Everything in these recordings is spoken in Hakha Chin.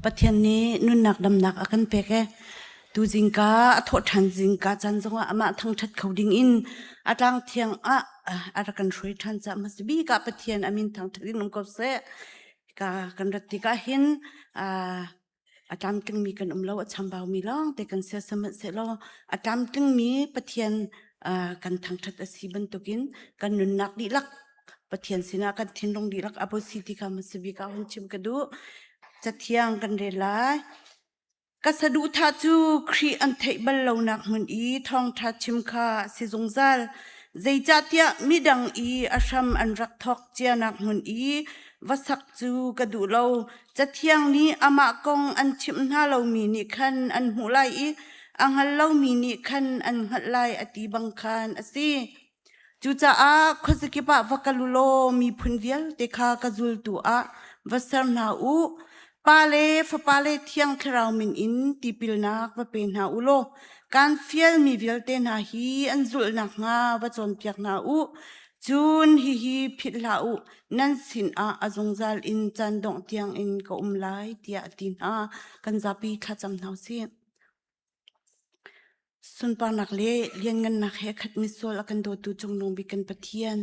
Pathian nih nunnak damnak a kan pek e. Tu zingka a thawh ṭhan zingka caan zongah amah thangṭhat kho ding in a tlang thiang ah a rak kan hruai ṭhan caah hmasa bik ah Pathian a min thangṭhat in um ko seh. Ka kan rat tikah hin a tlamtlingmi kan um lo, a chambaumi lawngte kan si. Sihmanhsehlaw a tlamtlingmi Pathian kan thangṭhat a si bantukin kan nunnak dihlak Pathian sinah kan thinlung dihlak a si ti kha hmasa bik ah hun chim ka duh. Cathiang kan rel lai. Ka saduhthah cu Khrih an theih bal lonak hmun i thawngṭha chim kha a si zungzal. Zeicahtiah midang i a hram an rak thawk cianak hmun i va sak cu ka duh lo. Cathiang nih amah kong an chimh hna lomi nih khan an hmuh lai i a hngal lomi nih khan an hngalh lai a ti bang khan a si. Cucaah khuazakip ah va kal u law miphun vialte kha ka zultu ah va ser hna u. Pa le Fapa le Thiang Thlarau min in tipilnak va pe hna u law kaan fialmi vialte hna hi an zulh nakhnga va cawnpiak hna u. Cun hihi philh hlah u, nan sinah a zungzal in caan dongh tiangin ka um lai, tiah a ti hna. Kan zapi thlacam hna u sih. Sunparnak le lianngannak he khatmi sual a kan dawtu Cungnung bik kan Pathian,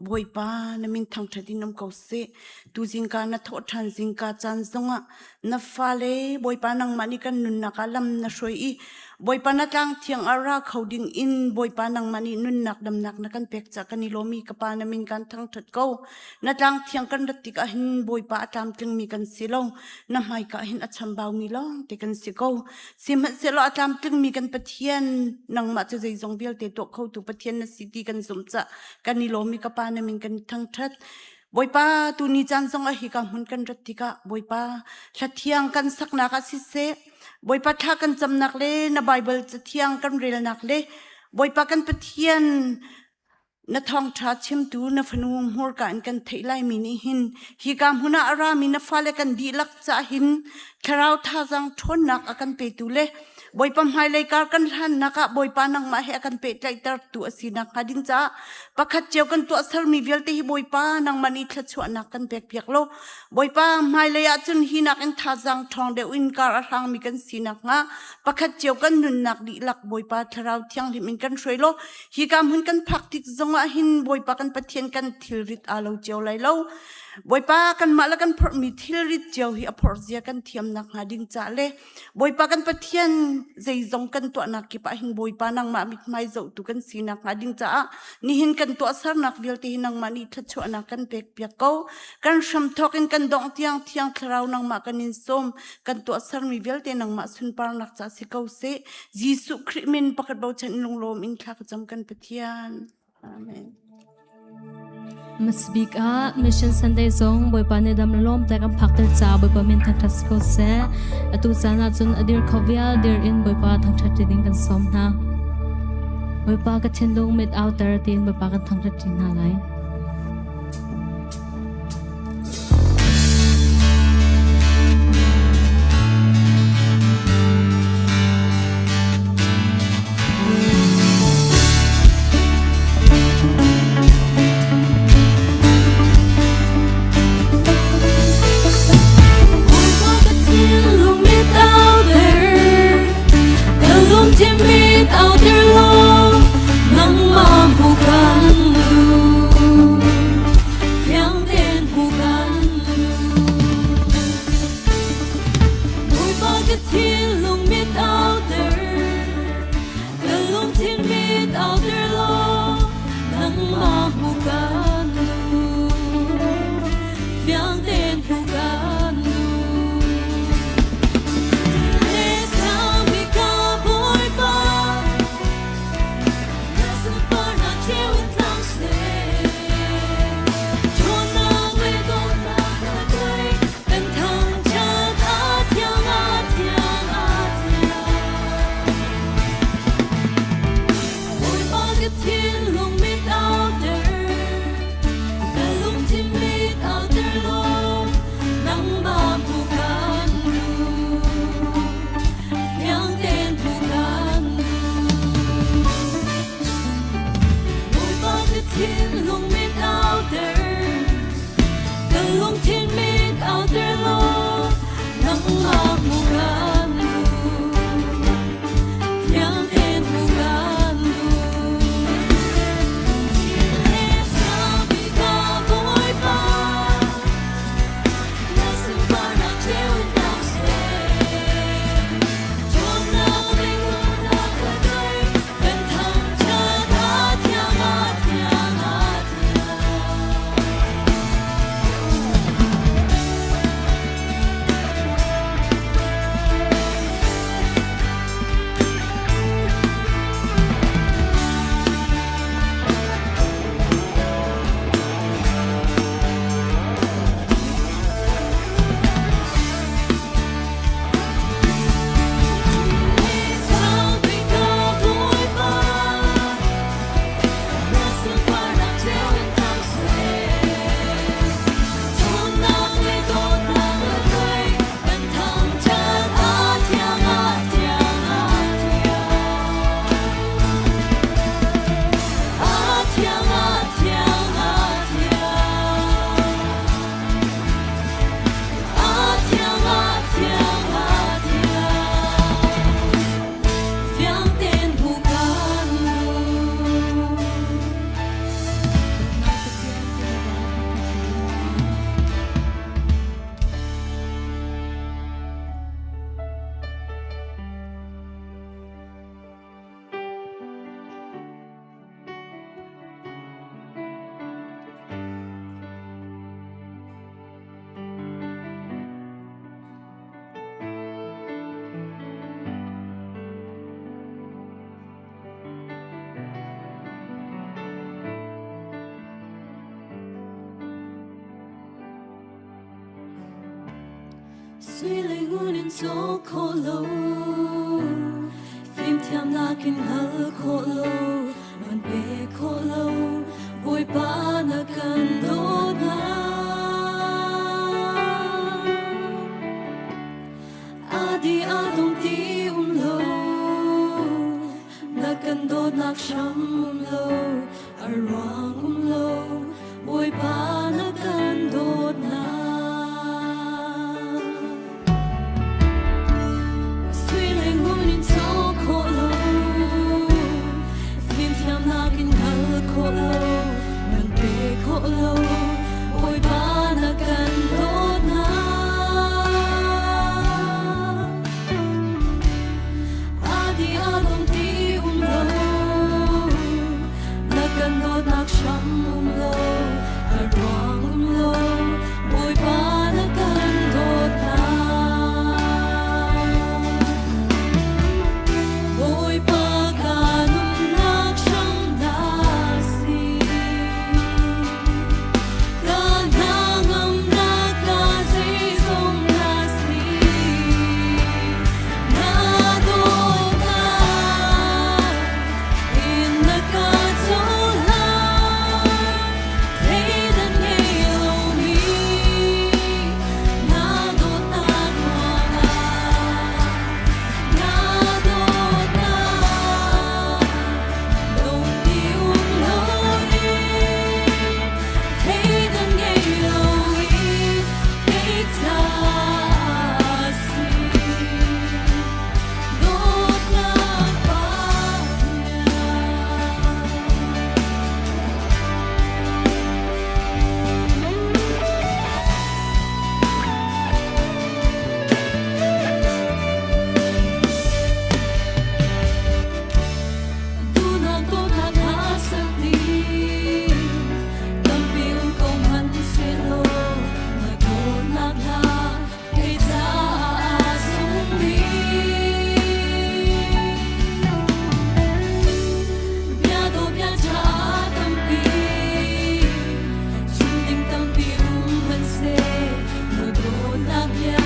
Bawipa, na min thangṭhat in um ko seh. Tu zingka na thawh ṭhan zingka caan zongah na fale Bawipa nangmah nih kan nunnak ah lam na hruai i Bawipa na tlang thiang ah ra kho ding in Bawipa nangmah nih nunnak damnak na kan pek caah kan i lawm i ka Pa na min kan thangṭhat ko. Na tlang thiang kan rat tikah hin Bawipa a tlamtlingmi kan si lo. Na hmaika hin a chambaumi lawng te kan si ko. Sihmanhsehlaw a tlamtlingmi kan Pathian, nangmah cu zeizong vialte tuah khotu Pathian na si ti kan zumh caah kan i lawm i ka Pa na min kan thangṭhat. Bawipa, tuni caan zong ah hika hmun kan rat tikah Bawipa hlathiang kan saknak ah siseh, Bawipa thla kan camnak le na Baibal cathiang kan relnak le Bawipa kan Pathian Na thawngṭha chimtu na fanu hmurka in kan theih laimi nih hin hika hmun ah a rami na fale kan dihlak caah hin thlarau thazaang ṭhawnnak a kan petu le Bawipa hmailei kar kan hlannak ah Bawipa nangmah he a kan pehtlaihtertu a si nakhnga ding caah pakhat cio kan tuahsermi vialte hi Bawipa nangmah nih thluachuahnak kan pekpiak law Bawipa hmailei ah cun hi nakin thazaang ṭhawng deuh in kar a hlangmi kan si nakhnga pakhat cio kan nunnak dihlak Bawipa thlarau thianghlim in kan hruai law Hika hmun kan phak tik zongah hin Bawipa kan Pathian kan thilrit aa lo cio lai lo. Bawipa kanmah le kan phorhmi thilrit cio hi a phorh zia kan thiam nakhnga ding ca le Bawipa kan Pathian zeizong kan tuahnak kip ah hin Bawipa nangmah mithmai zohtu kan si nakhnga ding caah nihin kan tuahsernak vialte hi nangmah nih thluachuahnak kan pekpiak ko. Kan hramthawk in kan dongh tiang Thiang Thlarau nangmah kan in sawm. Kan tuahsermi vialte nangmah sunparnak ca si ko seh. Jesuh Khrih min pakhat bochan in lunglawm in thla ka cam kan Pathian. Amen. Masbik ah Mission Sunday zong Bawipa nih dam lawm te kan phak ter ca Bawipa min thangthat si ko seh. Atu caan ah cun a dir kho vial dir in Bawipa thangthat ti ding kan sawm hna. Bawipa ka thinlung mit au ter tiin Bawipa kan thangthat ti hna lai. Nangmah hmu kan duh. Fiang tein hmu kan duh. Bawipa ka thinlung mit auter, ka lungthin mit auter law, nangmah hmu kan duh. Fiang tein hmu kan duh. Le sami ka Bawipa, na sunparnak ceu in tla. Sui le ngun in cawk khawh lo, fimthiamnak in hngal khawh lo, man pe khawh lo, Bawipa na kan dawtnak. Adi adong ti um lo, na kan dawtnak hram um lo, a ruang um lo, Bawipa na kan dawtnak. Sui le ngun in cawk khawh lo, fimthiamnak in hngal khawh lo, man pe khawh lo, Bawipa na kan dawtnak. Adi adong ti um lo, na kan dawtnak hram um lo, a ruang um lo, Bawipa na kan dawtnak. Bawipa ka nunnak hram na si. Ka hnangamnak ka zeizong na si. Na dawtnak in na ka cohlan, thleidan ngei lomi na dawtnak ruangah. Na dawtnak lungdi um loin, thleidan ngei loin kei ca si. Dawtnak Pathian. Dunak dawtnak ha sak ding, tampi um ko hmanhsehlaw, na dawtnak hla kei caah sung bik. Bia dawh bia ṭha tampi, chim ding tampi um hmanhseh, na dawtnak bia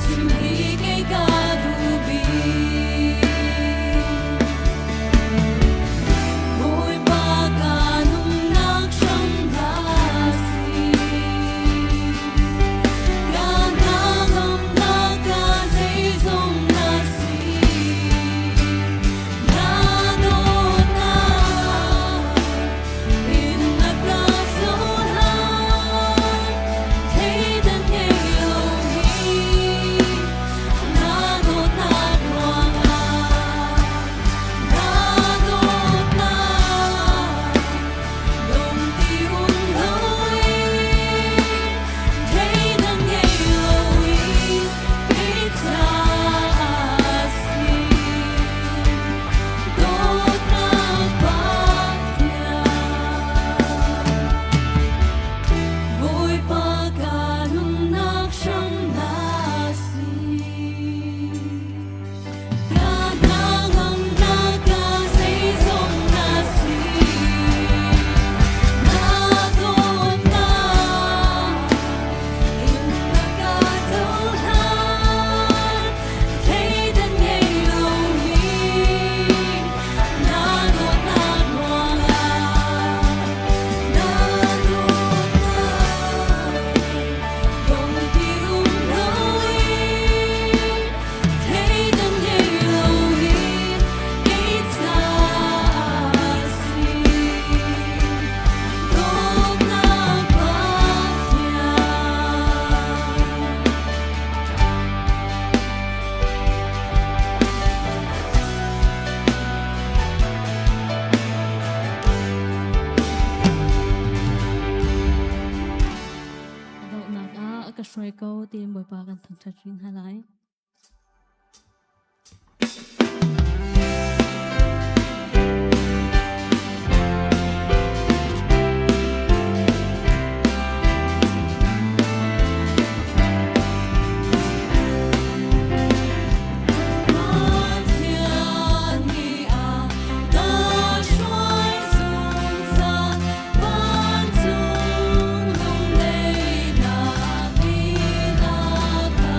chim hi kei ka duh bik. Bawipa ka nunnak hram na si. Ka hnangamnak ka zeizong na si. Na dawtnak in na ka cohlan, thleidan ngei lomi na dawtnak ruangah. Na dawtnak lungti um loin, thleidan ngei loin kei caah si. Dawtnak Pathian. Bawipa ka nunnak hram na si. Ka hnangamnak ka zeizong na si. Na dawtnak in na ka cohlan, thleidan ngei lomi na dawtnak ruangah. Na dawtnak lungti um loin, thleidan ngei loin kei caah si. Dawtnak Pathian. A donghnak ah a ka hruai ko tiin Bawipa kan thangṭhat rih hna lai. Pathian nih a ka hruai zungzal, vancung lungleinak in a ka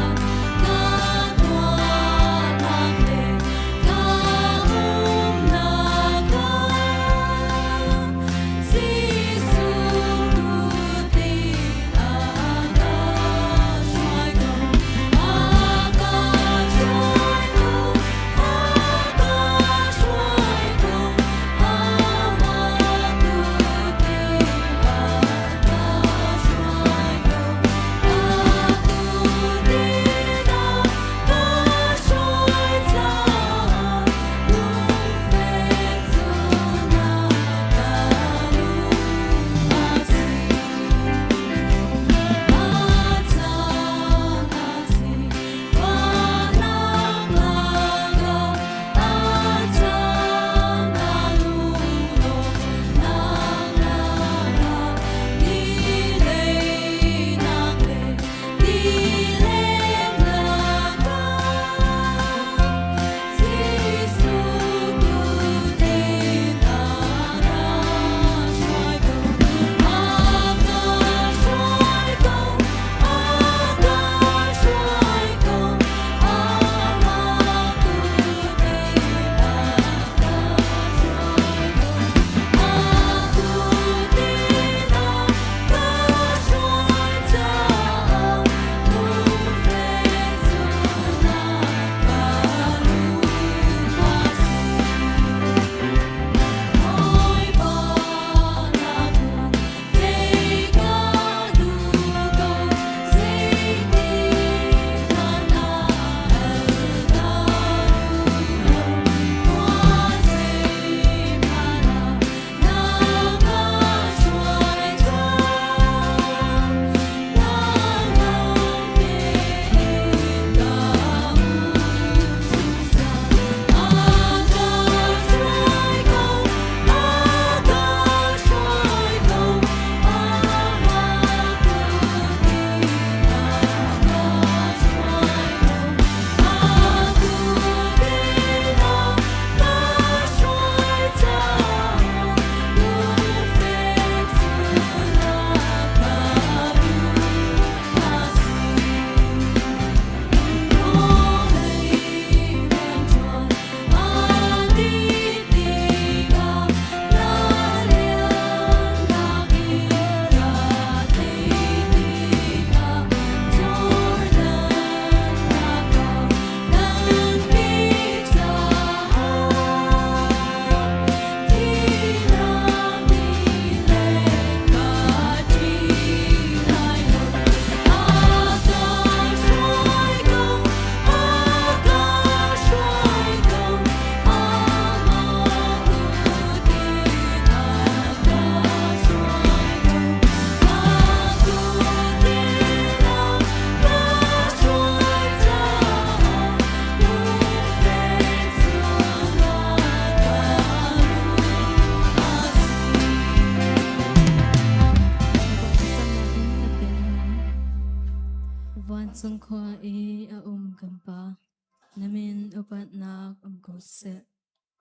seh.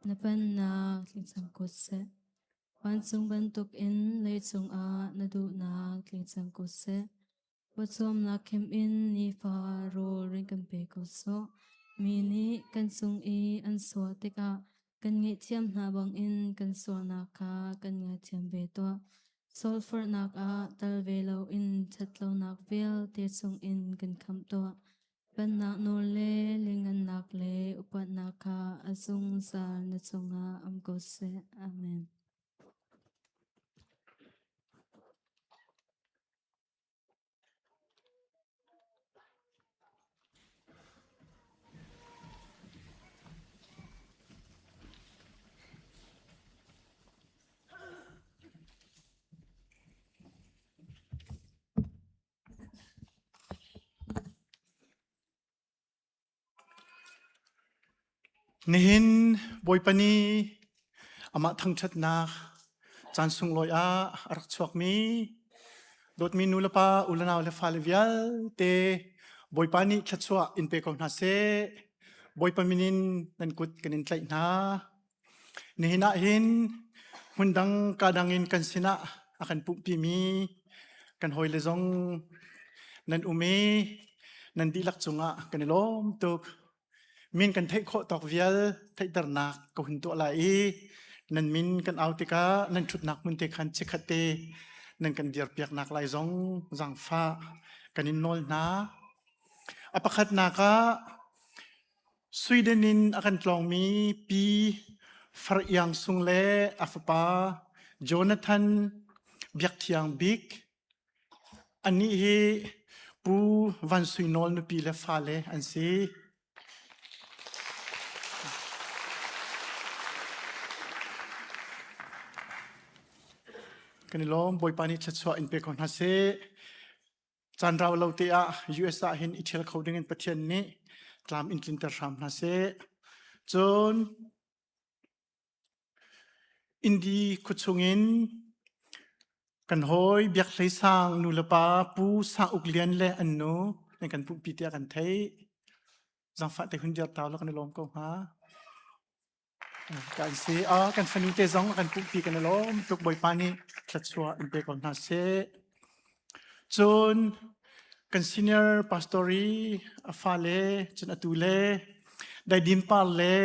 Na pennak tling cang ko seh. Vancung bantukin leicung ah na duhnak tling cang ko seh. Pawcawmnak khim in nifa rawl ring kan pe ko sawh. Mi nih kan cung i an sual tikah kan ngaihthiam hna bangin kan sualnak kha kan ngaithiam ve tuah. Sualforhnak ah tal ve loin ṭhatlonak vialte chungin kan khamh tuah. Pennak nawl le lianhngannak le upatnak kha a zungzal na cungah um ko seh. Amen. Nihin Bawipa nih amah thangṭhatnak caan sunglawi ah a rak chuakmi dawtmi nulepa ulenau le fale vialte Bawipa nih thluachuah in pe ko hna seh. Bawipa min in nan kut kan in tlaih hna. Nihin ah hin hmundang kadang in kan sinah a kan pumhpimi kan hawile zong nan um i nan dihlak cungah kan i lawm tuk. Min kan theih khawh tawk vial theihternak ka hun tuah lai i nan min kan au tikah nan ṭhutnak hmun te khan chikkhat te nan kan dirpiaknak lai zong zaangfah kan in nawl hna. A pakhatnak ah Sweden in a kan tlawngmi Pi Far Iang Sung le a fapa Jonathan Biak Thiang Bik anih hi Pu Van Sui Nawl nupi le fale an si. Kan i lawm Bawipa nih thluachuah in pe ko hna seh. Caan rau lo te ah US ah hin i ṭhial kho ding in Pathian nih tlam in tlinter hram hna seh. Cun Indi khuachung in kan hawi Biak Hlei Sang nu le pa Pu Sang Uk Lian le an nu nan kan pumhpi tiah kan theih. Zangfah te hun dir ta law kan i lawm ko hnga. Kan si. Ah, kan fanu te zong kan pumhpi kan i lawm tuk Bawipa nih thluachuah in pe ko hna seh. Cun kan senior pastor i a fale cun atu le Daidim par le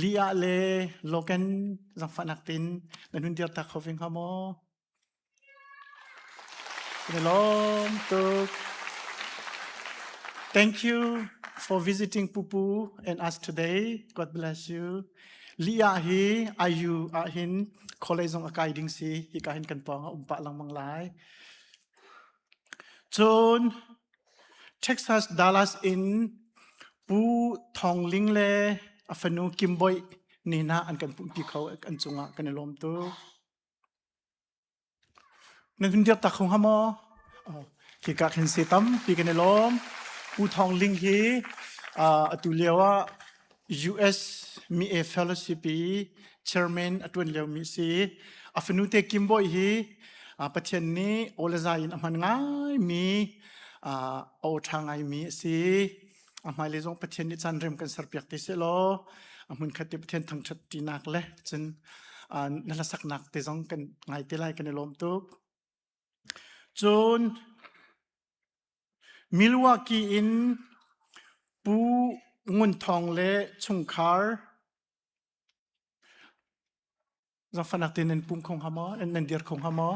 Liah le Logan zangfahnak tin nan hun dir ta kho ve hnga maw? Kan i lawm tuk. Thank you for visiting Pupu and us today. God bless you. Liah hi IU ah hin college zong a kai ding si. Hika hin kan pawng ah um pah lengmang lai. Cun Texas Dallas in Pu Thawng Ling le a fanu Kim Boy ni hna an kan pumpi kho an cungah kan i lawm tuk. Nan hun dir tak kho hnga maw? Hika khin si tampi kan i lawm. Pu Thawng Ling hi atu lio ah US Mi-e Fellowship i chairman a ṭuan liomi a si. A fanu te Kim Bawi hi Pathian nih aw le zai in a hman ngaimi a aw ṭha ngaimi a si. A hmailei zong Pathian nih caan rem kan serpiak te sehlaw a hmunkhat te Pathian thangṭhat ṭinak le cun na hlasaknak te zong kan ngai te lai kan i lawm tuk. Cun Milwaukee in Pu Ngun Thawng le chungkhar Zangfahnak tein nan pum kho hnga maw? Nan dir kho hnga maw?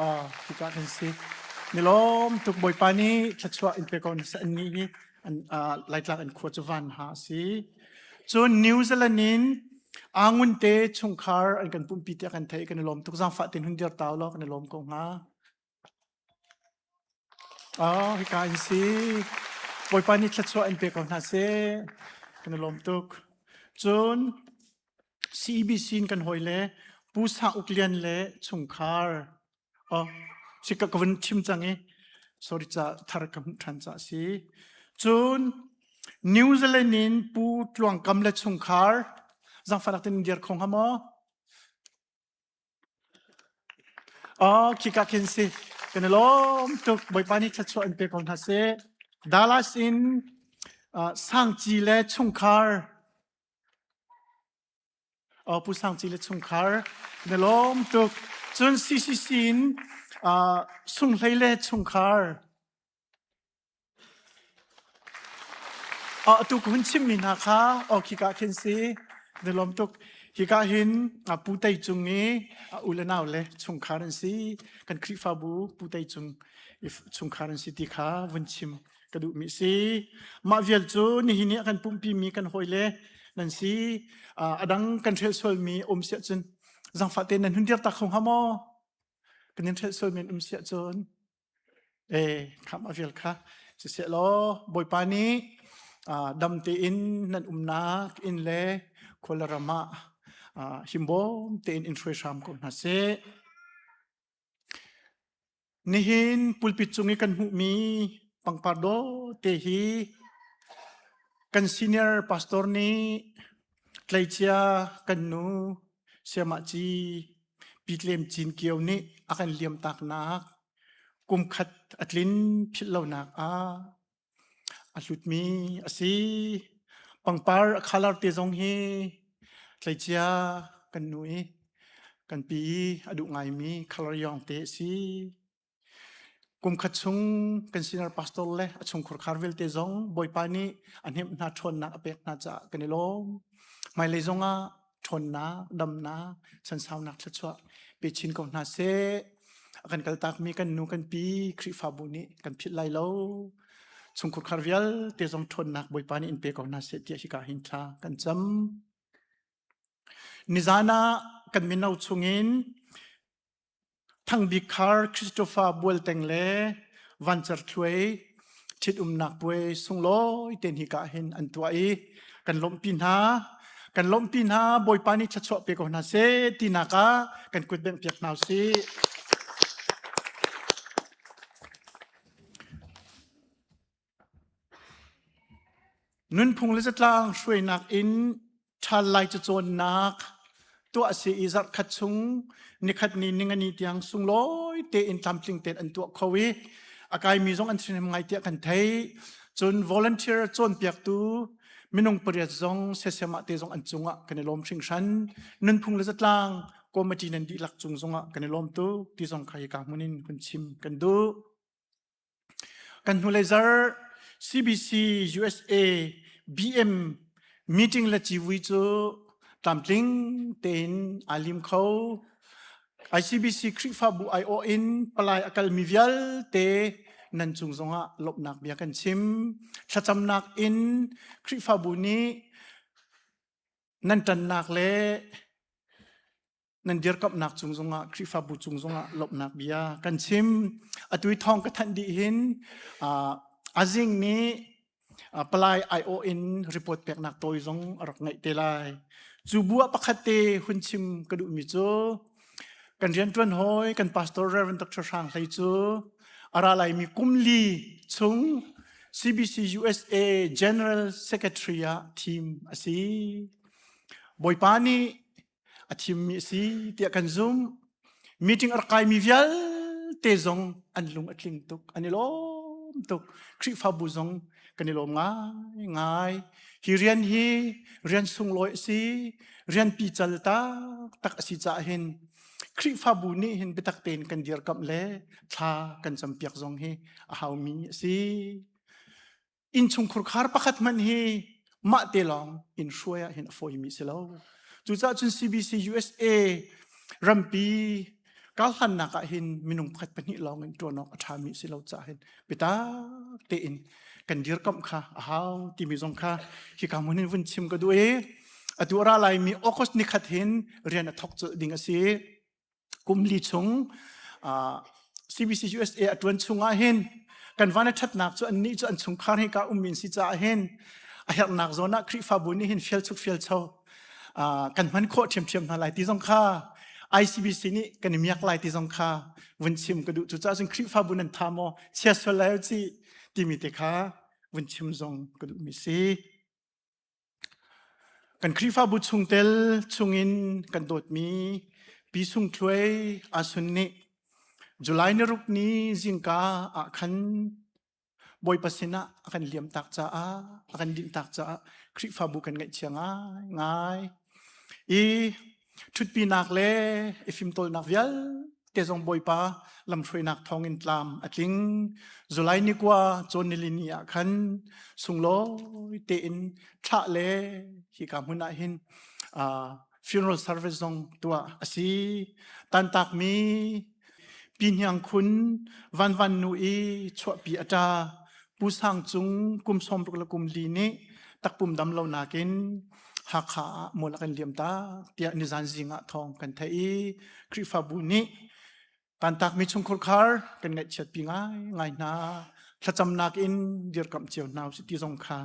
Ah, hika kan si. Nilawm tuk Bawipa nih thluachuah in pe ko na an nih hi an Laitlak an khua cu van ha a si. Cun New Zealand in Angun te chungkhar an kan pumpi tiah kan theih kan i lawm tuk zaangfah tein hun dir tau law kan i lawm ko hnga. Oh, hika in si. Bawipa nih thluachuah in pe ko hna seh. Kan i lawm tuk. Cun CEBC in kan hawi le Pu Sang Uk Lian le chungkhar. Oh, si ka ka vun chim cang i sorry ca thar ka hmuh ṭhan ca si. Cun New Zealand in Pu Tluang Kam le chungkhar zangfah tin dir kho hnga maw? Oh, khika khin si. Kan i lawm tuk. Bawipa nih thluachuah in pe ko hna seh. Dallas in uh, Sangci le chungkhar. Oh, Pu Sang Ci le chungkhar na lawm tuk. Cun CCC in uh, Sunghlei le chungkhar Atu ka hun chimmi hna kha aw khika khin si na lawm tuk. Hika hin Pu Tei Cung i u le nau le chungkhar an si. Kan Khrihfabu Pu Tei Cung i chungkhar an si ti kha vun chim ka duhmi si. Mah vial cu nihin i a kan pumhpimi kan hawile nan si. A dang kan hrelh sualmi um siah cun zangfah tein nan hun dir tak kho hnga maw? Kan in hrelh sualmi an um siah cun Khamh a vial kha siseh law Bawipa nih dam tein nan umnak inn le khual ram ah himbawm tein in hruai hram ko hna seh. Nihin pulpit cung i kan hmuhmi pangpar dawh te hi kan senior pastor nih tleicia kan nu Siamah Ci Pi Tlem Cin Kio nih a kan liamtaknak kumkhat a tlin philh lonak ah a hlutmi a si. Pangpar a colour te zong hi tleicia kan nu i kan pi i a duh ngaimi colour yawng te a si. Kumkhat chung kan senior pastor le a chungkhar khar vialte zong Bawipa nih a hnemh hna ṭhawnnak a pek hna caah kan i lawm. Hmailei zongah ṭhawnnak, damnak, chansaunak thluachuah pe chin ko hna seh. A kan kaltakmi kan nu kan pi Khrihfabu nih kan philh lai lo. Chungkhar khar vialte zong ṭhawnnak Bawipa nih in pe ko hna seh tiah hika hin thla kan cam. Nizan ah kan mino chungin Thangbik Khar Christopher Bualteng le Vancer Thluai ṭhitumnak puai sunglawi ten hika hin an tuah i kan lawmhpi hna. Kan lawmhpi hna Bawipa nih thluachuah pe ko hna seh tinak ah kan kut bengh piak hna usih. Nunphung le zatlang hruainak in ṭhal lai cacawnnak tuah a si i zarhkhat chung nikhat ni ningani tiang sunglawi tein tlamtling tein an tuah kho i a kaimi zong an ṭhahnem ngai tiah kan theih. Cun volunteer cawnpiaktu minung pariat zong sesem ah te zong an cungah kan i lawm hringhran. Nunphung le zatlang committee nan dihlak cung zongah kan i lawm tuk ti zong kha hika hmun in hun chim kan duh. Kan hnulei zarh CBC USA BM meeting le civui cu tlamtling tein aa lim kho. ICBC Khrihfabu aiawh in palai a kalmi vialte nan cung zongah lawmhnak bia kan chim. Thlacamnak in Khrihfabu nih nan ṭannak le nan dirkamhnak cung zongah Khrihfabu cung zongah lawmhnak bia kan chim. Atu i thawng ka thanh dih hin azing nih palai aiawh in report peknak tawi zong a rak ngeih te lai. Cu bu ah pakhat te hun chim ka duhmi cu kan rianṭuan hawi kan pastor Reverend Dr. Hrang Hlei cu a ra laimi kum li chung CBC USA General Secretary ah thim a si. Bawipa nih a thimmi a si tiah kan zumh. Meeting a rak kaimi vialte zong an lung a tling tuk, an i lawm tuk. Khrihfabu zong kan i lawm ngaingai. Hi rian hi rian sunglawi a si, rian pical taktak a si caah hin Khrihfabu nih hin biatak tein kan dirkamh le thla kan campiak zong hi a haumi a si. Innchungkhur khar pakhat hmanh hi mah te lawng in hruai ah hin a fawimi si lo. Cucaah cun CBC USA rampi karhlannak ah hin minung pakhat pahnih lawng in ṭuan awk a ṭhami si lo caah hin biatak tein kan dirkamh kha a hau timi zong kha hika hmun hin vun chim ka duh i atu a ra laimi August nikhat hin rian a thawk colh ding a si. Kum li chung CBC USA a ṭuan chung ah hin kan van a ṭhatnak cu annih cu an chungkhar hi ka ummi an si caah hin a herhnak zawn ah Khrihfabu nih hin fial chuk fial cho kan hman khawh ṭhiamṭhiam hna lai ti zong kha ICBC nih kan i miak lai ti zong kha vun chim ka duh. Cucaah cun Khrihfabu nan tha maw chia sual lai ci timi te kha vun chim zong ka duhmi si. Kan Khrihfabu chungtel chungin kan dawtmi Pi Sung Thluai Asun nih July ni ruk ni zingka ah khan Bawipa sinah a kan liamtak caah a kan dinhtak caah Khrihfabu kan ngaihchia ngaingai. I ṭhutpinak le i fimtawlnak vialte zong Bawipa lamhruainak thawngin tlam a tling. July ni kua cawn nilini ah khan sunglawi tein thlah le hika hmun ah hin funeral service zong tuah a si. Tantakmi Pi Hniang Khun Van Van nu i chuahpi a ṭa Pu Sang Cung kum 60 le kum li nih takpum dam lo nakin Hakha ah mual a kan liam tak tiah nizan zing ah thawng kan theih i Khrihfabu nih tantakmi chungkhur khar kan ngaihchiatpi ngai ngai hna. Thlacamnak in dirkamh cio hna usih ti zong kha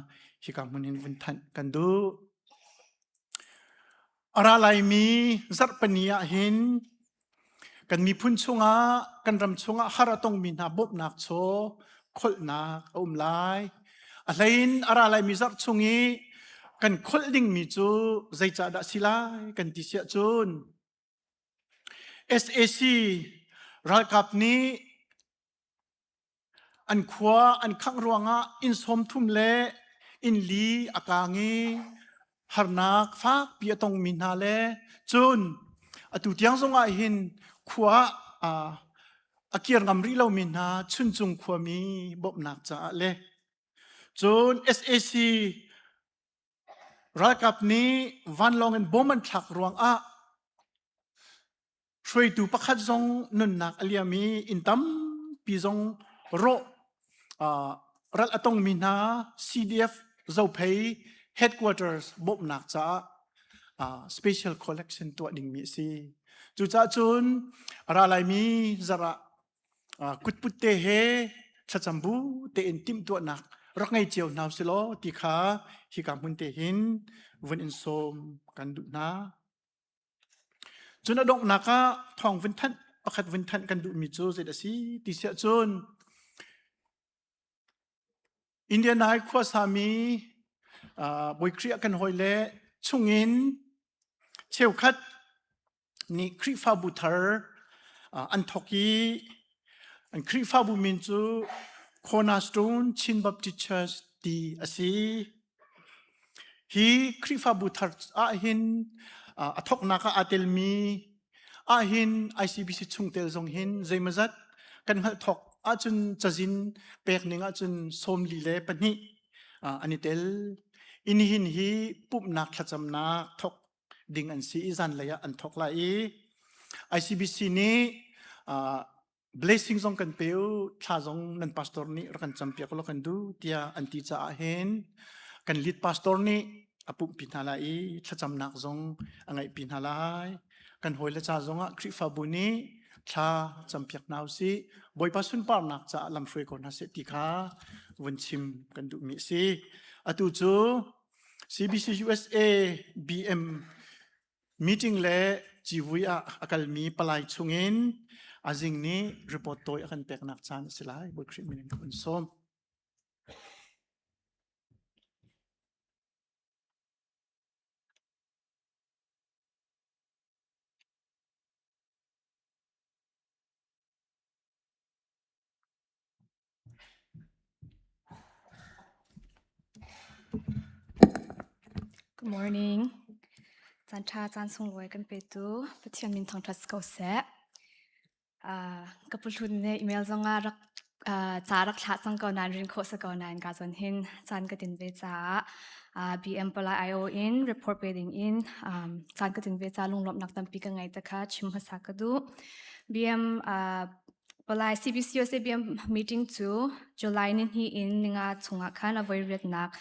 hika hmun in vun thanh kan duh. A ra laimi zarhpini ah hin kan miphun chungah kan ram chungah har a tongmi hna bawmhnak chaw kholhnak a um lai. A hlein a ra laimi zarh chung i kan kholh dingmi cu zeicahdah si lai kan ti siah cun SAC ralkap nih An khua an khangh ruangah inn 30 le inn li a kaang i harnak fakpi a tongmi hna le cun atu tiang zongah hin khua ah a kir ngam rih lomi hna Chuncung khuami bawmhnak caah le cun SAC ralkap nih vanlawng in bom an thlak ruangah Hruaitu pakhat zong nunnak a liam i inn tampi zong rawh ral a tongmi hna CDF Zophei headquarters bawmhnak caah special collection tuah dingmi a si. Cucaah cun a ra laimi zarh ah kutput te he thlacam bu tein timhtuahnak rak ngei cio hna usih law ti kha hika hmun te hin vun in sawm kan duh hna. Cun a donghnak ah thawng vun thanh pakhat vun thanh kan duhmi cu zeidah a si ti siah cun Indian ai khuasami Bawi Khrih ah kan hawi le chungin cheukhat nih Khrihfabu thar an thawk i an Khrihfabu min cu Cornerstone Chin Baptist Church ti a si. Hi Khrihfabu thar ahhin a thawknak ah aa telmi ahhin ICBC chungtel zong hin zeimawzat kan hngalh thawk ahcun cazin pek ning ahcun 42 an i tel. I nihin hi pumhnak thlacamnak thawk ding an si i zanlei ah an thawk lai i ICBC nih blessing zong kan pe u thla zong nan pastor nih rak kan campiak law kan duh tiah an ti caah hin kan lead pastor nih a pumhpi hna lai i thlacamnak zong a ngeihpi hna lai kan hawile ca zongah Khrihfabu nih thla campiak hna usih Bawipa sunparnak caah lamhruai ko hna seh ti kha vun chim kan duhmi a si atu cu CBC USA BM Meeting le civui ah a kalmi palai chungin azing nih report tawi a kan peknak caan a si lai. Bawi Khrih min in ka hun sawm. Good morning. Caan ṭha caan sunglawi kan petu Pathian min thangṭhat si ko seh. Uh, ka pu hlun nih email zongah rak uh, ca rak thlah cang ko nain rin khawh si ko nain ka zawn hin caan ka tin ve caah uh, BM Palai IO in report pe ding in um, caan ka tin ve ca lunglawmhnak tampi ka ngei te kha chim hmasa ka duh. BM uh, Palai CBCUSA BM meeting cu July nihnih in ninga chungah khan a voi riatnak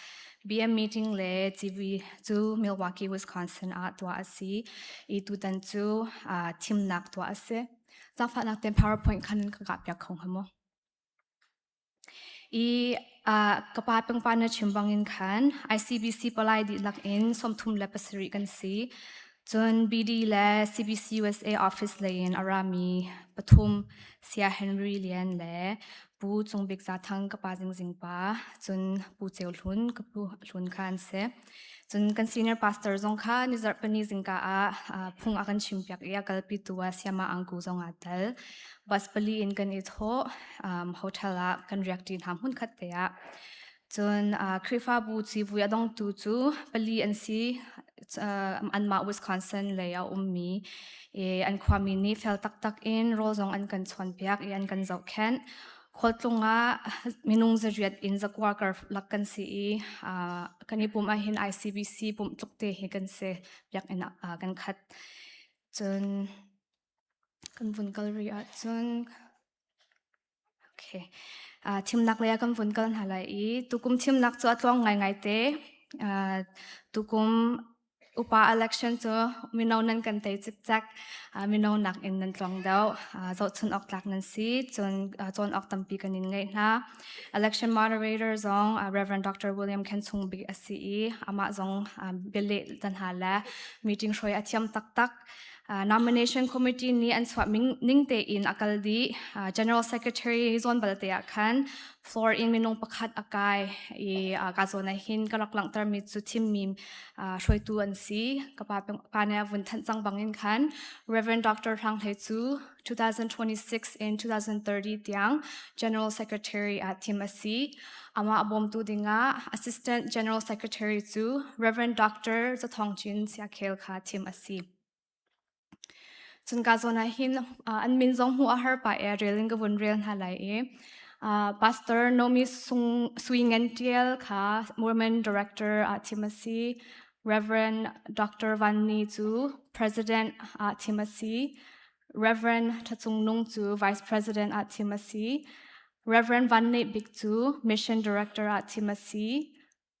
BM meeting le civui cu Milwaukee, Wisconsin ah tuah a si i tutan cu thimnak tuah a si. Zaangfahnak tein PowerPoint khan ka kah piak kho hnga maw? I ka pa pengpa na chim bangin khan ICBC palai dihlak in 37 kan si. Cun BD le CBC USA office lei in a rami pathum Saya Henry Lian le Pu Cung Bik Za Thang ka pa Zingzing pa cun Pu Ceu Hlun ka pu Hlun kha an si. Cun kan senior pastor zong kha ni zarhpini zingka ah phung a kan chimpiak i a kalpitu ah Sayama Angku zong aa tel. Bus pali in kan i thawh hotel ah kan riak ṭi hna hmunkhat te ah. Cun Khrihfabu civui a dongtu cu pali an si. Anmah Wisconsin lei a ummi i an khuami nih fel taktak in rawl zong an kan chawnpiak i an kan zohkhenh. Khualtlung ah minung zariat in zakua karlak kan si i kan i pumh ahhin ICBC pumh tluk te hi kan si. Biakinn ah kan khat. Cun kan vun kal rih ahcun Okay. Thimnak lei ah kan vun kal hna lai i tukum thimnak cu a tluang ngaingai te. Tukum upa election cu mino nan kan tei cikcek. Mino nak in nan tluang deuh. Zohchun awk tlak nan si. Cun cawn awk tampi kan in ngeih hna. Election moderator zong Reverend Dr. William Khen Chung Bik a si i amah zong bialeh tan hna le meeting hruai a thiam taktak. Nomination committee nih an chuah ning tein a kal dih. General Secretary zawn balte ah khan floor in minung pakhat a kai i ka zawn ah hin ka rak langhtermi cu thimmi hruaitu an si. Ka pa, pa nih a vun thanh cang bangin khan Reverend Dr. Hrang Hlei cu 2026 in 2030 tiang General Secretary ah thim a si. Amah bawmtu dingah Assistant General Secretary cu Reverend Dr. Zathawng Cin Siakhel kha thim a si. Cun ka zawn ah hin an min zong hmuh a har pah i rel in ka vun rel hna lai i Pastor Nomi Sung Sui Ngan Tial kha Women Director ah thim a si. Reverend Dr. Van Ni cu President ah thim a si. Reverend Tha Cung Nung cu Vice President ah thim a si. Reverend Van Neih Bik cu Mission Director ah thim a si.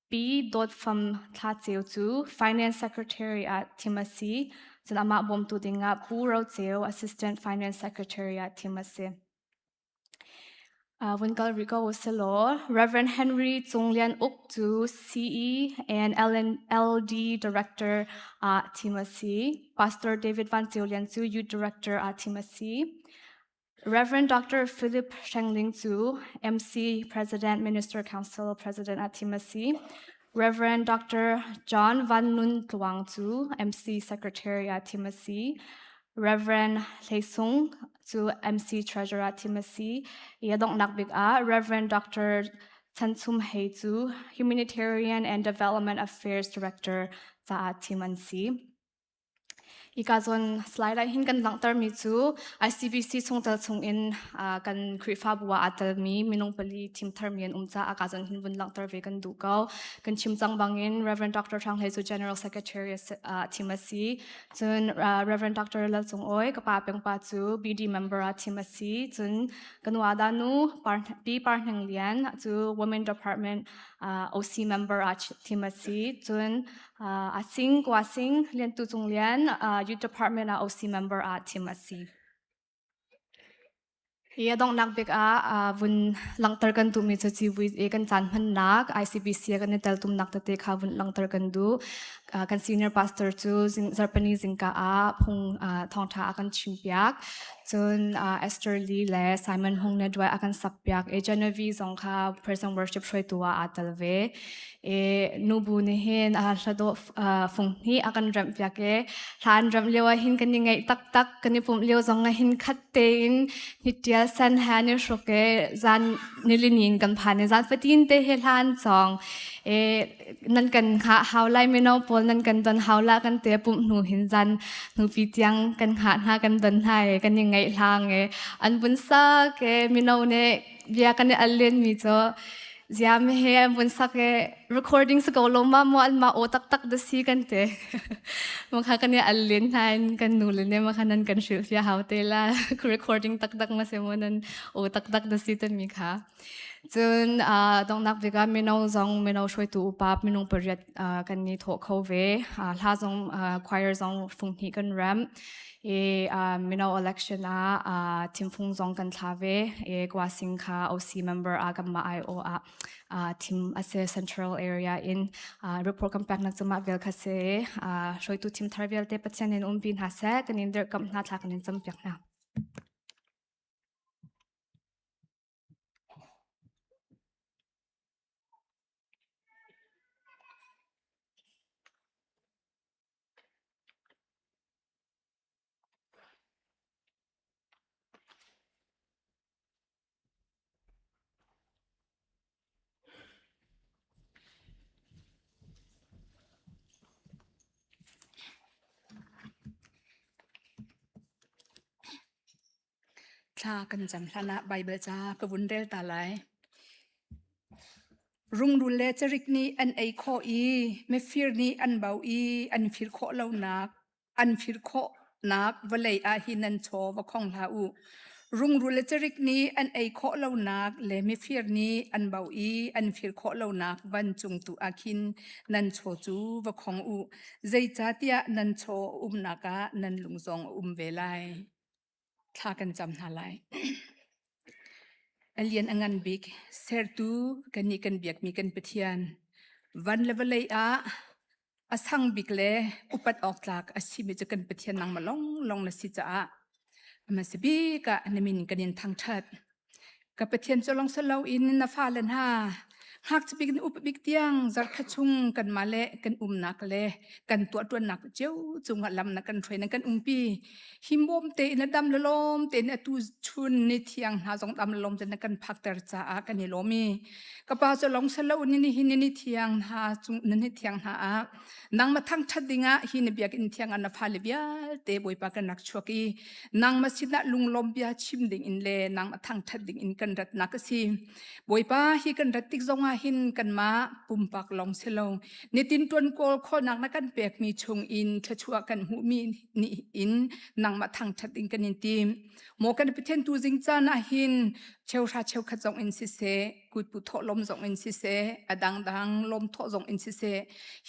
Pi Dawt Fam Thla Ceu cu Finance Secretary ah thim a si. Cun amah bawmtu dingah Pu Ro Ceu Assistant Finance Secretary ah thim a si. Vun kal rih ko usilaw Reverend Henry Cung Lian Uk cu CE and LD Director ah thim a si. Pastor David Van Ceu Lian cu Youth Director ah thim a si. Reverend Dr. Philip Hrengling cu MC President Minister Council President ah thim a si. Reverend Dr. John Van Nun Tluang cu MC Secretary ah thim a si. Reverend Hlei Sung cu MC Treasurer ah thim a si. I a donghnak bik ah Reverend Dr. Chan Chum Hei cu Humanitarian and Development Affairs Director caah thim an si. Hika zawn slide ah hin kan langhtermi cu ICBC chungtel chungin kan Khrihfabu ah aa telmi minung pali thim tharmi an um caah ka zawn hin vun langhter ve kan duh ko. Kan chim cang bangin Reverend Dr. Hrang Hlei cu General Secretary thim a si. Cun Reverend Dr. Lal Cung Awi ka pa pengpa cu BD member ah thim a si. Cun ka nu Ada nu Pi Par Hning Lian cu Women Department OC member ah thim a si. Cun A sing kua sing Lian Tu Cung Lian Youth Department ah OC member ah thim a si. Hi a donghnak bik ah vun langhter kan duhmi cu civui i kan caan hmannak ICBC ah kan i teltumnak tete kha vun langhter kan duh. Kan senior pastor cu zarhpini zingka ah phung thawngṭha a kan chimpiak. Cun Esther Lee le Simon Hung le Dwight a kan sakpiak i Genevieve zong kha praise and worship hruaitu ah aa tel ve. I nubu nih hin hladawh fung hnih a kan remh piak i hla an remh lio ah hin kan i ngaih taktak kan i pumh lio zong ah hin khat tein hnittial sen he an i hruk i zan nilini in kan phan i zan fatin te he hla an cawng i nan kan hngah hau lai mino pawl nan kan don hau la kan te pumh hnu hin zan hnupi tiang kan hngah hna kan don hna i kan i ngaih hlang i an vun sak i mino nih bia kan i al len mi cu ziam he an vun sak i recording si ko lo ma mu an ma o taktak da si kan te makha kan i al len hna in kan nu le ne makha nan kan hrilh fia hau te la recording taktak ma se mo nan o taktak da si tan mi kha cun donghnak bik ah mino zong mino hruaitu upa minung pariat kan ni thawh kho ve hla zong choir zong fung hnih kan rem i mino election ah thimfung zong kan thla ve i Kwasing kha OC member ah kanmah IO ah thim a si central area in report kan peknak cu mah vial kha si hruaitu thim thar vialte Pathian in umpi hna seh kan in dirhkamh hna thla kan in campiak hna. Thla kan cam hlan ah Baibal ca ka vun rel ta lai. Rungrul le carik nih an ei khawh i mifir nih an bau i an fir khawh lonak an fir khawhnak vawlei ah hin nan chaw va khong hlah u. Rungrul le carik nih an ei khawh lonak le mifir nih an bau i an fir khawh lonak vancung tu ah khin nan chaw cu va khong u. Zeicahtiah nan chaw a umnak ah nan lung zong a um ve lai. Thla kan cam hna lai. A lian a ngan bik sertu kannih kan biakmi kan Pathian van le vawlei ah a sang bik le upat awk tlak a simi cu kan Pathian nangmah lawnglawng na si caah a hmasa bik ah na min kan in thangṭhat. Ka Pathian cu lawng si loin na fale hna ngakchia bik in upa bik tiang zarhkhat chung kanmah le kan umnak le kan tuahṭuannak cio cungah lam na kan hruai na kan umpi. Himbawm tein a dam le lawm tein atu chun ni thiang hna zong dam le lawm tein na kan phakter caah kan i lawm i ka pa cu lawng si loin nihin ni thiang hna cung ni thiang hna ah nangmah thangṭhat dingah hi na biakinn thiang ah na fale vialte Bawipa kan rak chuak i nangmah sinah lunglawm bia chim ding in le nangmah thangṭhat ding in kan ratnak a si. Bawipa hi kan rat tik zongah hin kanmah pumpak lawng si lo nitin ṭuan kawl khawhnak na kan pekmi chung in thluachuah kan hmuhmi nih in nangmah thangṭhat ding kan in tim. Maw kan Pathian tu zing caan ah hin cheuhra cheukhat zong in siseh kutpu thawhlawm zong in siseh a dangdang lawm thawh zong in siseh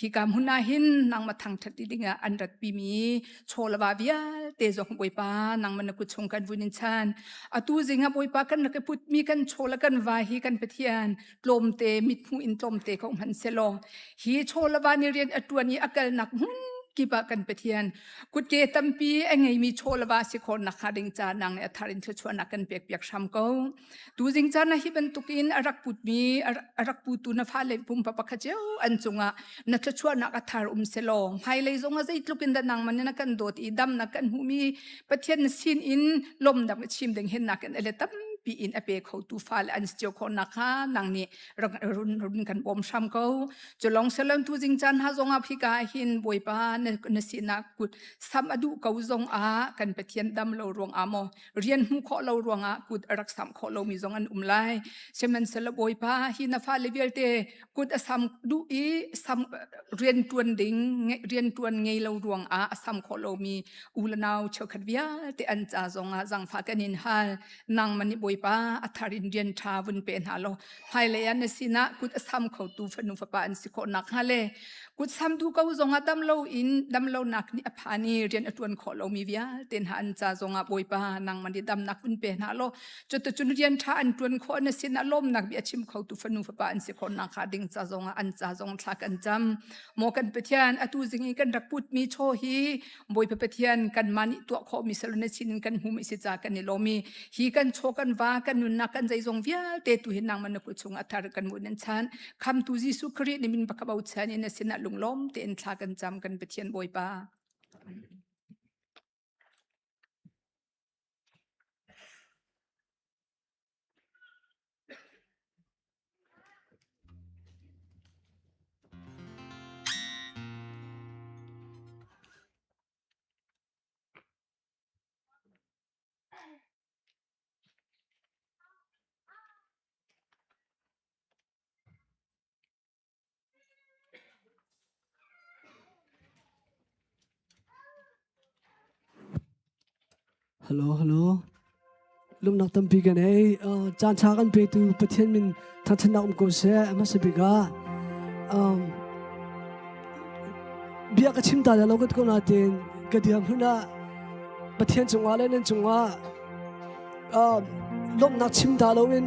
hika hmun ah hin nangmah thangṭhat ti dingah an ratpi mi chawlava vialte zong Bawipa nangmah na kut chung kan vun in chan atu zing ah Bawipa kan rak i putmi kan chaw le kan va hi kan Pathian tlawmte mithmuh in tlawmte ko hmanh selaw hi chawlava nih rian a ṭuan i a kalnak hmun kip ah kan Pathian kutke tampi a ngeimi chawlava si khawh nak hnga ding ca nang nih a thar in thluachuahnak kan pek piak hram ko. Tuzing caan ah hi bantukin a rak putmi a rak putu na fale pumpa pakhat cio an cungah na thluachuahnak a thar um selaw hmailei zongah zeitluk in dah nangmah nih na kan dawt i damnak kan hmuhmi Pathian na sin in lawmnak na chim ding hin nakin a le tampi in a pe khotu fale an si cio khawh nakhnga nang nih rak run run kan bawm hram ko. Cu lawng siloin tuzing caan hna zongah hika ah hin Bawipa na, na sinak kut sam a duh ko zongah kan Pathian dam lo ruangah maw rian hmuh khawh lo ruangah kut a rak samh khawh lomi zong an um lai. Sihmanhsehlaw Bawipa hi na fale vialte kut a sam duh i sam rian ṭuan ding rian ṭuan ngei lo ruangah a sam khawh lomi u le nau cheukhat vialte an ca zongah zaangfah kan in hal. Nangmah nih Bawipa a thar in rian ṭha vun pe hna law hmailei ah na sinah kut a sam khotu fanu fapa an si khawh nakhnga le kut sam duh ko zongah dam loin dam lonak nih a phan i rian a ṭuan khawh lomi vialte hna an ca zongah Bawipa nangmah nih damnak vun pe hna law cuticun rian ṭha an ṭuan khawh na sinah lawmnak bia chim khotu fanu fapa an si khawh nakhnga ding ca zongah an ca zong thla kan cam maw kan Pathian atu zing i kan rak putmi chaw hi Bawipa Pathian kanmah nih tuah khawhmi salun na sin in kan hmuhmi si ca kan i lawm i hi kan chaw kan va kan nunnak kan zeizong vialte tu hi nangmah na kut chungah thar kan mun in chan khamtu Jesuh Khrih nih min baka bochan in na sinah lunglawm tein thla kan cam kan Pathian Bawipa. Hello, hello. Lungnak tampi kan ei. Caan ṭha kan petu Pathian min thangṭhatnak um ko seh. Hmasa bik ah um, bia ka chim ta lo ka ko nain ka diam hmun ah Pathian cungah le nan cungah lawmhnak chim ta loin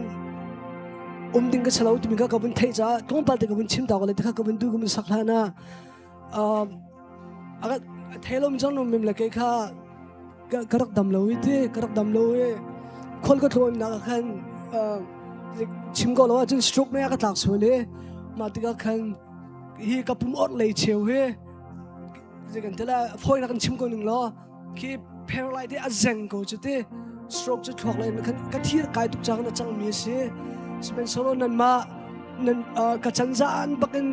um ding ka si lo timi kha ka vun theih caah tlawmpal te ka vun chim ta ko le te kha ka vun du ka vun sak hlan ah a thei lo mi cang no mim le kei kha ka rak dam lo i ti ka rak dam lo i khol ka tlawn nak ah khan chim ko lo ahcun stroke mei ah ka tlak sual i mah tikah khan hi ka pum orh lei cheu hi zei kan ti la fawi nak in chim ko ning law khi paralyte a zeng ko cu ti stroke cu thluak lei khan ka thir kai tuk cang na cang mi a si sihmanhsehlaw nanmah nan ka chan zan bakin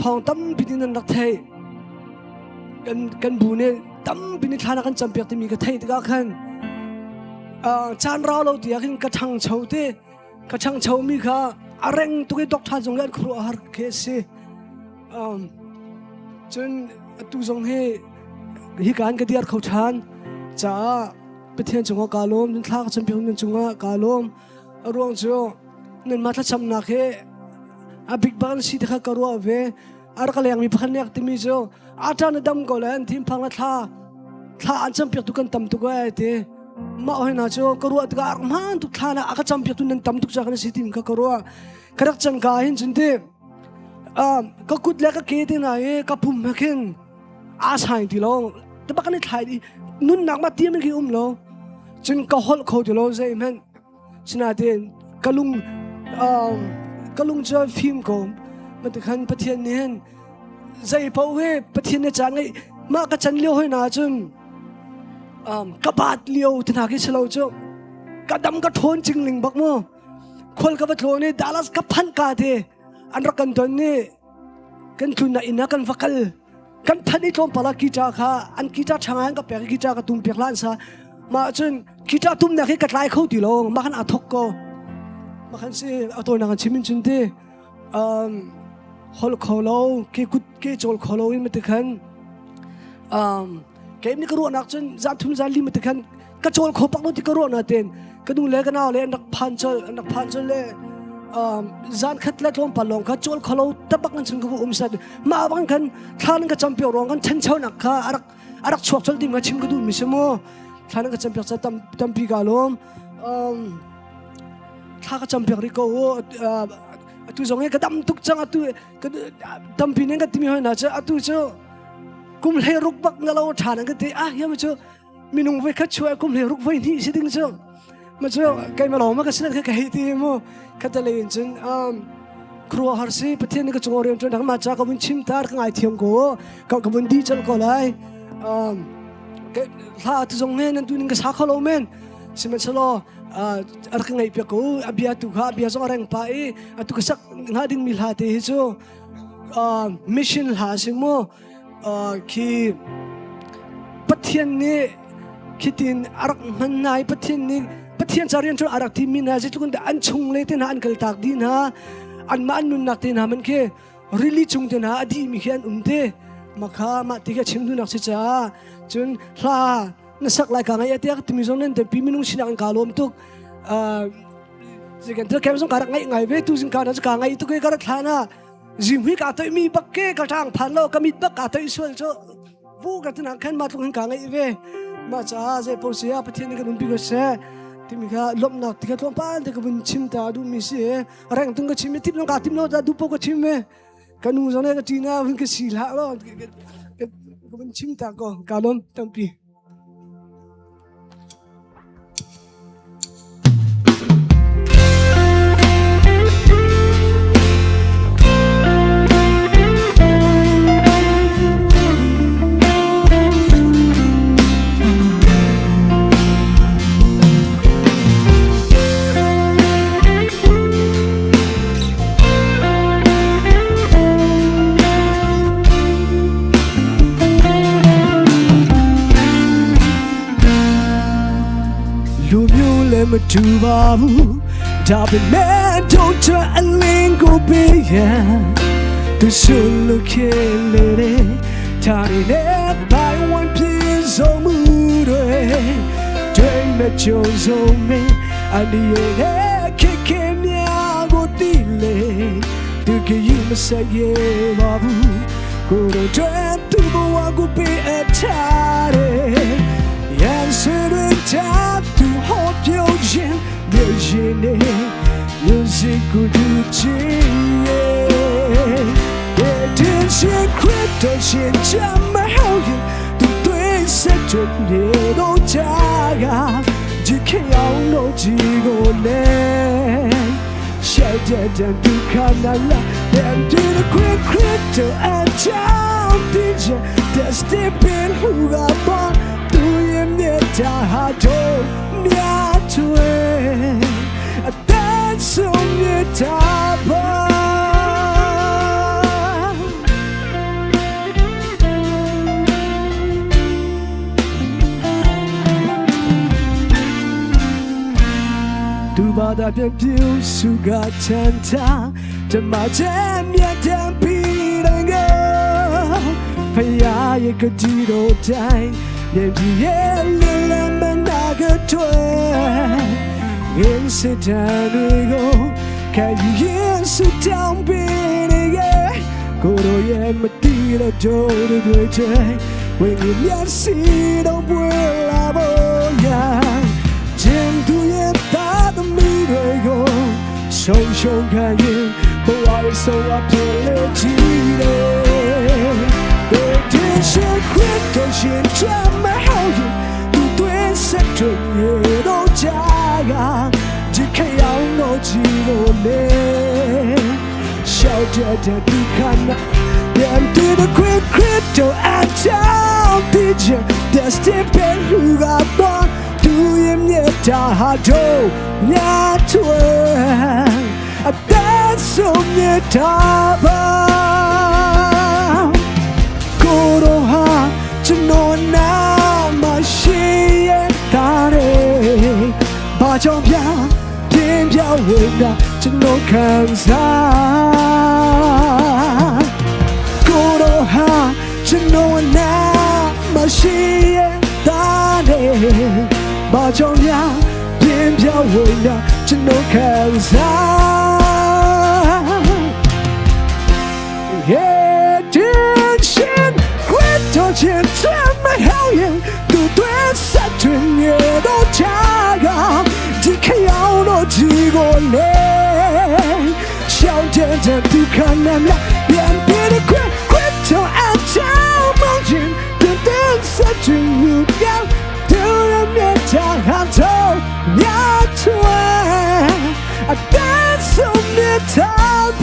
thawng tampi tin nan rak thei kan kan bu nih tampi nih thla na kan campiak timi ka theih tikah khan. Caan rau lo tiah khin ka ṭhangcho te ka ṭhangcho mi kha a reng tuk i doctor zong an khuaruah har khi a si. Cun atu zong hi hika an ka diar kho ṭhan caah Pathian cungah kaa lawm, nan thla ka campiak nan cungah kaa lawm. A ruang cu nanmah thlacamnak hi a bik bak an si ti kha ka ruah ve. A rak lengmi pakhat nih a timi cu ata na dam ko le an thinphang le thla thla an campiak tu kan tam tuk ai ti. Mah hoi hna cu ka ruah tikah a rak hmaan tuk thla na a ka campiak tu nan tam tuk ca kan si timi kha ka ruah. Ka rak can ka hin cun ti ka kut le ka ke te hna hi ka pum he khin aa saing ti lo te bak kan i thlai i nunnak ma tiam khi um lo cun ka holh kho ti lo zeihmanh sinain ka lung ka lung cu fim ko matikhan Pathian nih hin zei paoh hi Pathian nih caan ngeih mah ka chan lio hoi na cun ka baat lio te hna khi si lo cu ka dam ka ṭhawn cingling bak mu khual ka va tlawn i Dallas ka phanh ka te an rak kan don i kan tlunnak inn ah kan va kal kan phanh i tlawmpal ah guitar kha an guitar ṭha ngai an ka pek i guitar ka tum piak la an sa mah cun guitar tumnak hi ka tlai kho ti lo mah khan aa thok ko mah khan si a tawinak an chim in cun ti um, hol kho lo ke kut ke cawl kho lo in mati khan um, kei nih ka ruahnak cun zan thum zan li mati khan ka cawl kho pak lo ti ka ruah na ten ka nu le ka nau le an rak phan chol an rak phan chol le zan khat le tlawmpal lawng kha cawl kho lo tabak nan chung ka um sat mah bang khan thlan ka champion ruang kan chancho nak kha arak arak chuak chol tim ka chim ka duh mi si mu thlan ka champion cha tam tampi ka lom thla ka champion ri ko atu zong he ka dam tuk chang atu tampi nen ka timi hoi na cha atu chu kum hlei ruk bak na lo tha nan ka ti ah yam chu minung voi khat chuah kum hlei ruk voi hnih si ding cu ma cu keimah lawng ma ka sinan kha ka hei ti mu khatale in cun um khuaruah har si pathian nih ka cung rian ṭuan ma cha ka vun chim tar ka ngai thiam ko ka ka vun di chal ko lai um hla tu zong he nan tu ning ka sa kho lo men sihmanhsehlaw a rak ngaih piak ko a bia tu kha a bia zong a reng pa i atu ka sak hnga ding mi hla te hi cu mission hla si mu khi Pathian nih khitin a rak hman hna i Pathian nih Pathian ca rian cu a rak thimmi hna zeitluk in dah an chung le te hna an kaltak dih hna anmah an nunnak te hna man khi rili chung te hna a dihmi khi an um te makha mah ti kha chim duhnak si caah cun hla na sak lai ka ngai tiah timi zong nan pi minung sinak in ka lawm tuk zikan thil kem zong ka rak ngaih ngai ve tu zing ka na ka ngai tuk i ka rak thla na zinghui ka toih mi bak ke ka ṭang phan lo ka mit bak ka toih sual cu vu ka tinang khan ma tluk hin ka ngaih ve ma caah zei po sia pathian nih kan umpi ko seh timi kha lawmhnak ti kha tlawmpal te ka vun chim ta duh mi si reng tung ka chim i tip ka tim lo ta du po ka chim ve ka nu zong ne ka ṭina vun ka si hlah lo ka vun chim ta ko ka lawm tampi လူမျိုးလည်းမတူပါဘူးဒါပေမဲ့တို့ချအလင်းကိုပေးရန်သူဆိုလို့ခေလေတဲ့ထားနေတဲ့ဘိုင်ဝန်ပြေဆုံးမှုတွေတွေ့မဲ့ကြုံဆုံးမင်းအလီရဲ့ခက်ခဲများကိုတီးလေသူကရင်မဆက်ရပါဘူးကိုယ်တို့သူ့ဘဝကိုပေးအပ်ထားတယ် ရန်စရတဲ့သူဟောပြောခြင်းမြေရင်နဲ့ music ကိုတူချင်းရဲ့တဲ့ရှင်ခရစ်တော်ရှင်ချမဟောရင်သူတွေ့ဆက်တဲ့နေတော့ချာကဒီခေအောင်တော့ကြည့်ကိုလေရှက်တဲ့တဲ့ဒုက္ခနာလာတဲ့ဒီခရစ်ခရစ်တော်အချောင်းတဲ့တဲ့စတေပင်ဟူကပါသူရဲ့မြတ်တာဟာတို့မြတ်ထွေအသက်ဆုံးမြတ်တာပါ သူဘာသာပြန်ပြူစုကချန်တာတမချမ်းမြတ်တံပီရငါဖယားရဲ့ကတိတော်တိုင်းနေပြည်ရဲ့လလမနာကထွဲရင်စတန်တွေကိုခံယူရင်စတောင်းပေးနေရဲ့ကိုရိုရဲ့မတီးတဲ့တို့တွေချေဝင်းကြီးမျက်စိတော့ပွင့်လာဖို့ရာခြင်းသူရဲ့သားသမီးတွေကိုဆုံးရှုံးခံရင်ဘဝရဲ့ဆုံးအဖြစ်လေကြည့်တယ်对天是亏都是这么好运，都对色对也都加呀，只看要我几个脸，笑着着你看那，面对的亏亏都按照地址，但是别如个多，都也灭他都压吞，但是灭他吧。ကိုတော့ဟာကျွန်တော်နာမရှိရတာတဲ့ဘာကြောင့်ပြပြင်းပြဝင်တာကျွန်တော်ခံစားကိုတော့ဟာကျွန်တော်နာမရှိရတာတဲ့ဘာကြောင့်ပြပြင်းပြဝင်တာကျွန်တော်ခံစား 夜天线，回头前怎么好眼，独对三寸也都加高，只看要落几个脸，小天真不可能了，两边的快快头按照梦境，等等三寸路掉，突然面朝头要出来，但是你逃跑。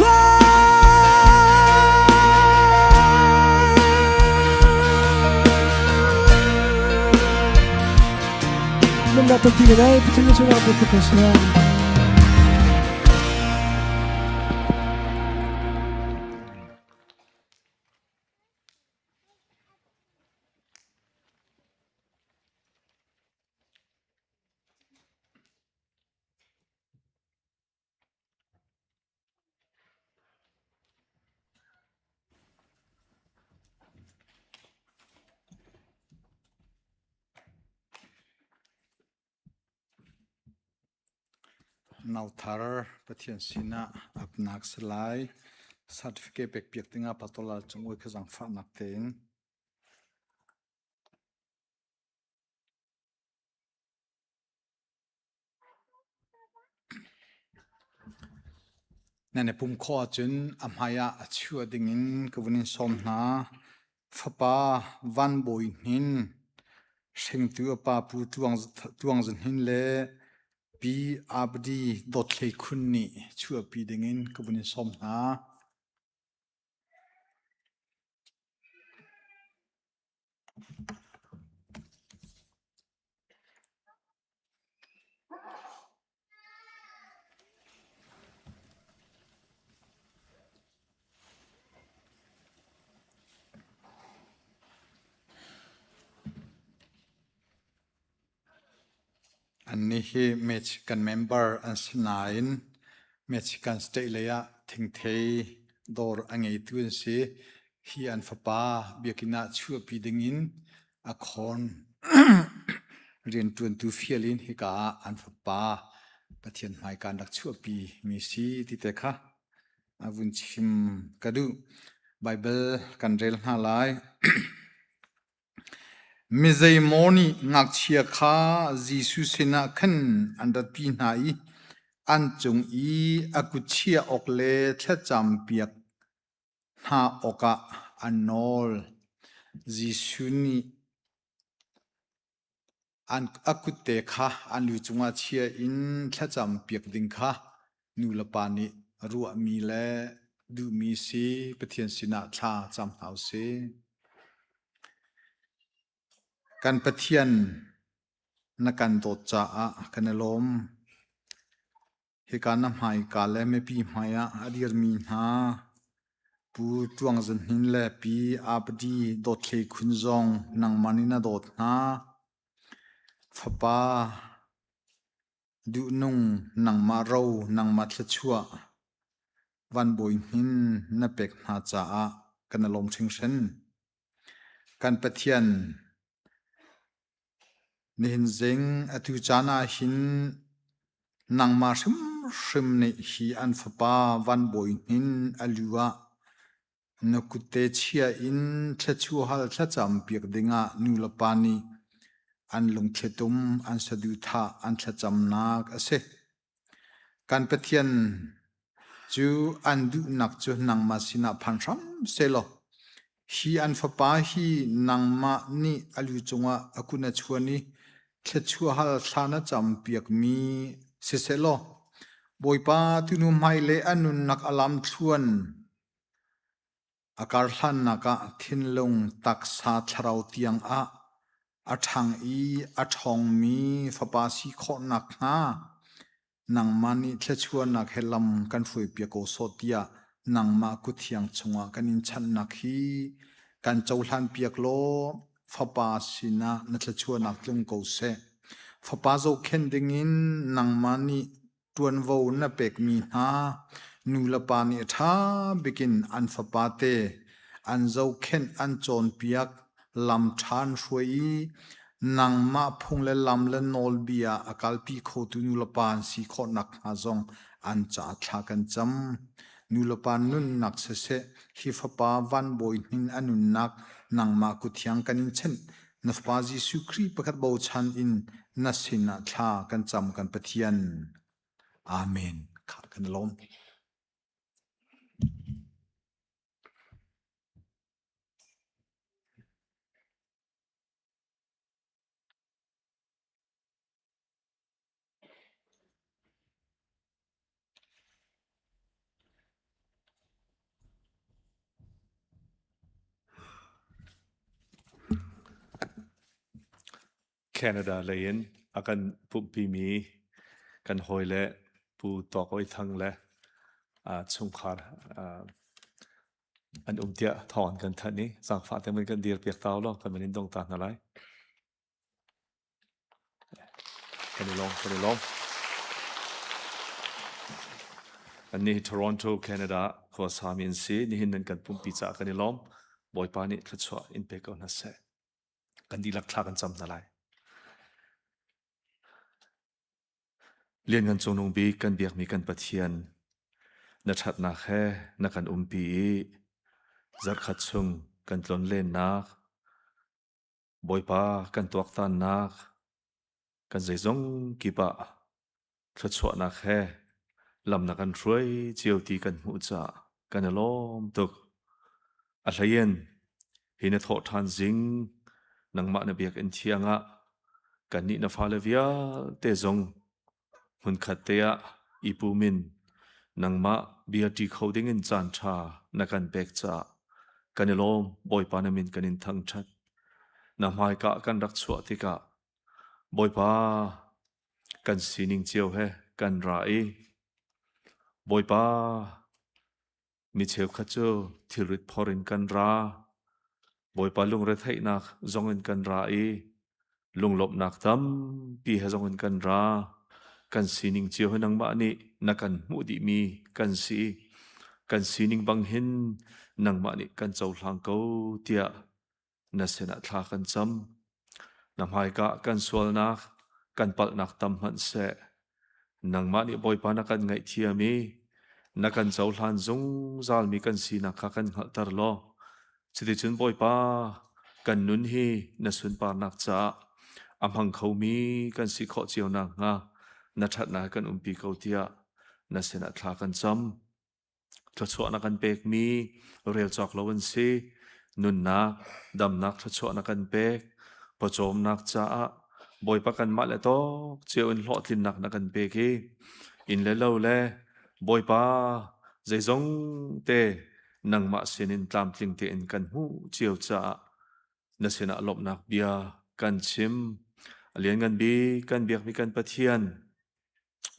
那都听来不听得出来不可惜啊。 Nauthar Pathian sinah apnak salai certificate pek piak dingah patola cung oi kha zaangfahnak tein. Nan i pum khawh ahcun a hmai ah a chuah dingin ka vun in sawm hna. Fapa Van Bawi Hnin, hringtu a pa Pu Tluang Za Hnin le Pi Abdi Dawt Hlei Khun nih chuahpi dingin ka vun in sawm hna. Annih hi Michigan member an si nain Michigan state lei ah thingthei dawr a ngeitu an si. Hi an fapa biakinn ah chuahpi dingin a khawn rianṭuantu fial in hika ah an fapa Pathian hmaika an rak chuahpi mi si ti te kha a vun chim ka duh. Baibal kan rel hna lai. Mi zeimaw nih ngakchia kha Jesuh sinah khan an ratpi hna i an cung i a kut chiah awk le thlacampiak hna awkah an nawl. Jesuh nih a kutte kha an lu cungah chia in thlacampiak ding kha nulepa nih ruahmi le duhmi si Pathian sinah thla cam hna u sih. Kan Pathian na kan dawt caah kan i lawm. Hika na hmaika le mipi hmaiah a dirmi hna Pu Tluang Za Hnin le Pi Abdi Dawt Hlei Khun zong nangmah nih na dawt hna. Fapa. Duhnung nangmah ro nangmah thluachuah Van Bawi Hnin na pek hna caah kan i lawm hringhran. Kan Pathian nihin zing atu caan ah hin nangmah hrimhrim nih hi an fapa Van Bawi Hnin a lu ah Na kutte chia in thluachuahhal thlacam piak dingah nulepa nih an lungthlitum, an saduhthah, an thlacamnak a si. Kan Pathian cu an duhnak cu nangmah sinah phan hram sehlaw, hi an fapa hi nangmah nih a lu cungah a kun a chuan i thluachuahhal thla na campiakmi sisehlaw, Bawipa tunu hmailei a nunnak a lamthluan A karhlannak ah thinlung, taksa, thlarau tiang ah a ṭhang i a ṭhawngmi fapa si khawh nakhnga nangmah nih thluachuahnak he lam kan hruaipiak ko sawh tiah nangmah kuthiang chungah kan in chanhnak hi kan cohlanpiak law fapa sinah na thluachuahnak tlung ko seh. Fapa zohkhenh dingin nangmah nih ṭuanvo na pekmi hna nulepa nih a ṭha bikin an fapate an zohkhenh an cawnpiak lam ṭha an hruai i nangmah phung le lam le nawlbia a kalpi khotu nulepa an si khawh nakhnga zong an caah thla kan cam. Nulepa nunnak siseh, hi fapa Van Bawi Hnin a nunnak nangmah kuthiang kan in chanh. Na fapa Jesuh Khrih pakhat bochan in na sinah thla kan cam kan Pathian. Amen. Kha kan lawm. Canada lei in a kan pumhpimi kan hawile Pu Tawk Oi Thang le chungkhar an um tiah thawng an kan thanh i zaangfah te man kan dir piak ta law kan man in dong ta hna lai. Kan i lawm, kan i lawm. Annih hi Toronto, Canada khuasami an si. Nihin nan kan pumpi caah kan i lawm. Bawipa nih thluachuah in pe ko hna seh. Kan dihlak thla kan cam hna lai. Lianngan Cungnung Bik kan biakmi kan Pathian, na ṭhatnak he na kan umpi i zarhkhat chung kan tlonlennak, Bawipa kan tuaktannak, kan zeizong kip ah thluachuahnak he lam na kan hruai cio ti kan hmuh caah kan i lawm tuk. A hleiin hi na thawh ṭhan zing nangmah na biakinn thiang ah kannih na fale vialte zong hmunkhat te ah i pum in nangmah bia ṭi kho dingin caan ṭha na kan pek caah kan i lawm. Bawipa na min kan in thangṭhat. Na hmaika kan rak chuah tikah Bawipa kan sining cio he kan ra i Bawipa Mi cheukhat cu thilrit phor in kan ra. Bawipa lungretheihnak zong in kan ra i lunglawmhnak tampi he zong in kan ra. Kan sining cio hi nangmah nih na kan hmuh dihmi kan si. Kan sining bang hin nangmah nih kan cohlang ko tiah na sinah thla kan cam. Na hmaika kan sualnak, kan palhnak tam hmanh seh. Nangmah nih Bawipa na kan ngaihthiam i na kan cohlan zungzalmi kan sinak kha kan hngalhter law cuticun Bawipa kan nun hi na sunparnak caah a hmang khomi kan si khawh cio nakhnga na ṭhatnak kan umpi ko tiah na sinah thla kan cam. Thluachuah na kan pekmi rel cawk lo an si. Nunnak, damnak thluachuah na kan pek. Pawcawmnak caah Bawipa kanmah le tawk cio in hlawhtlinnak na kan pek i inn le lo le Bawipa zeizong te nangmah sinin tlamtling tein kan hmuh cio caah na sinah lawmhnak bia kan chim. A lianngan bik kan biakmi kan Pathian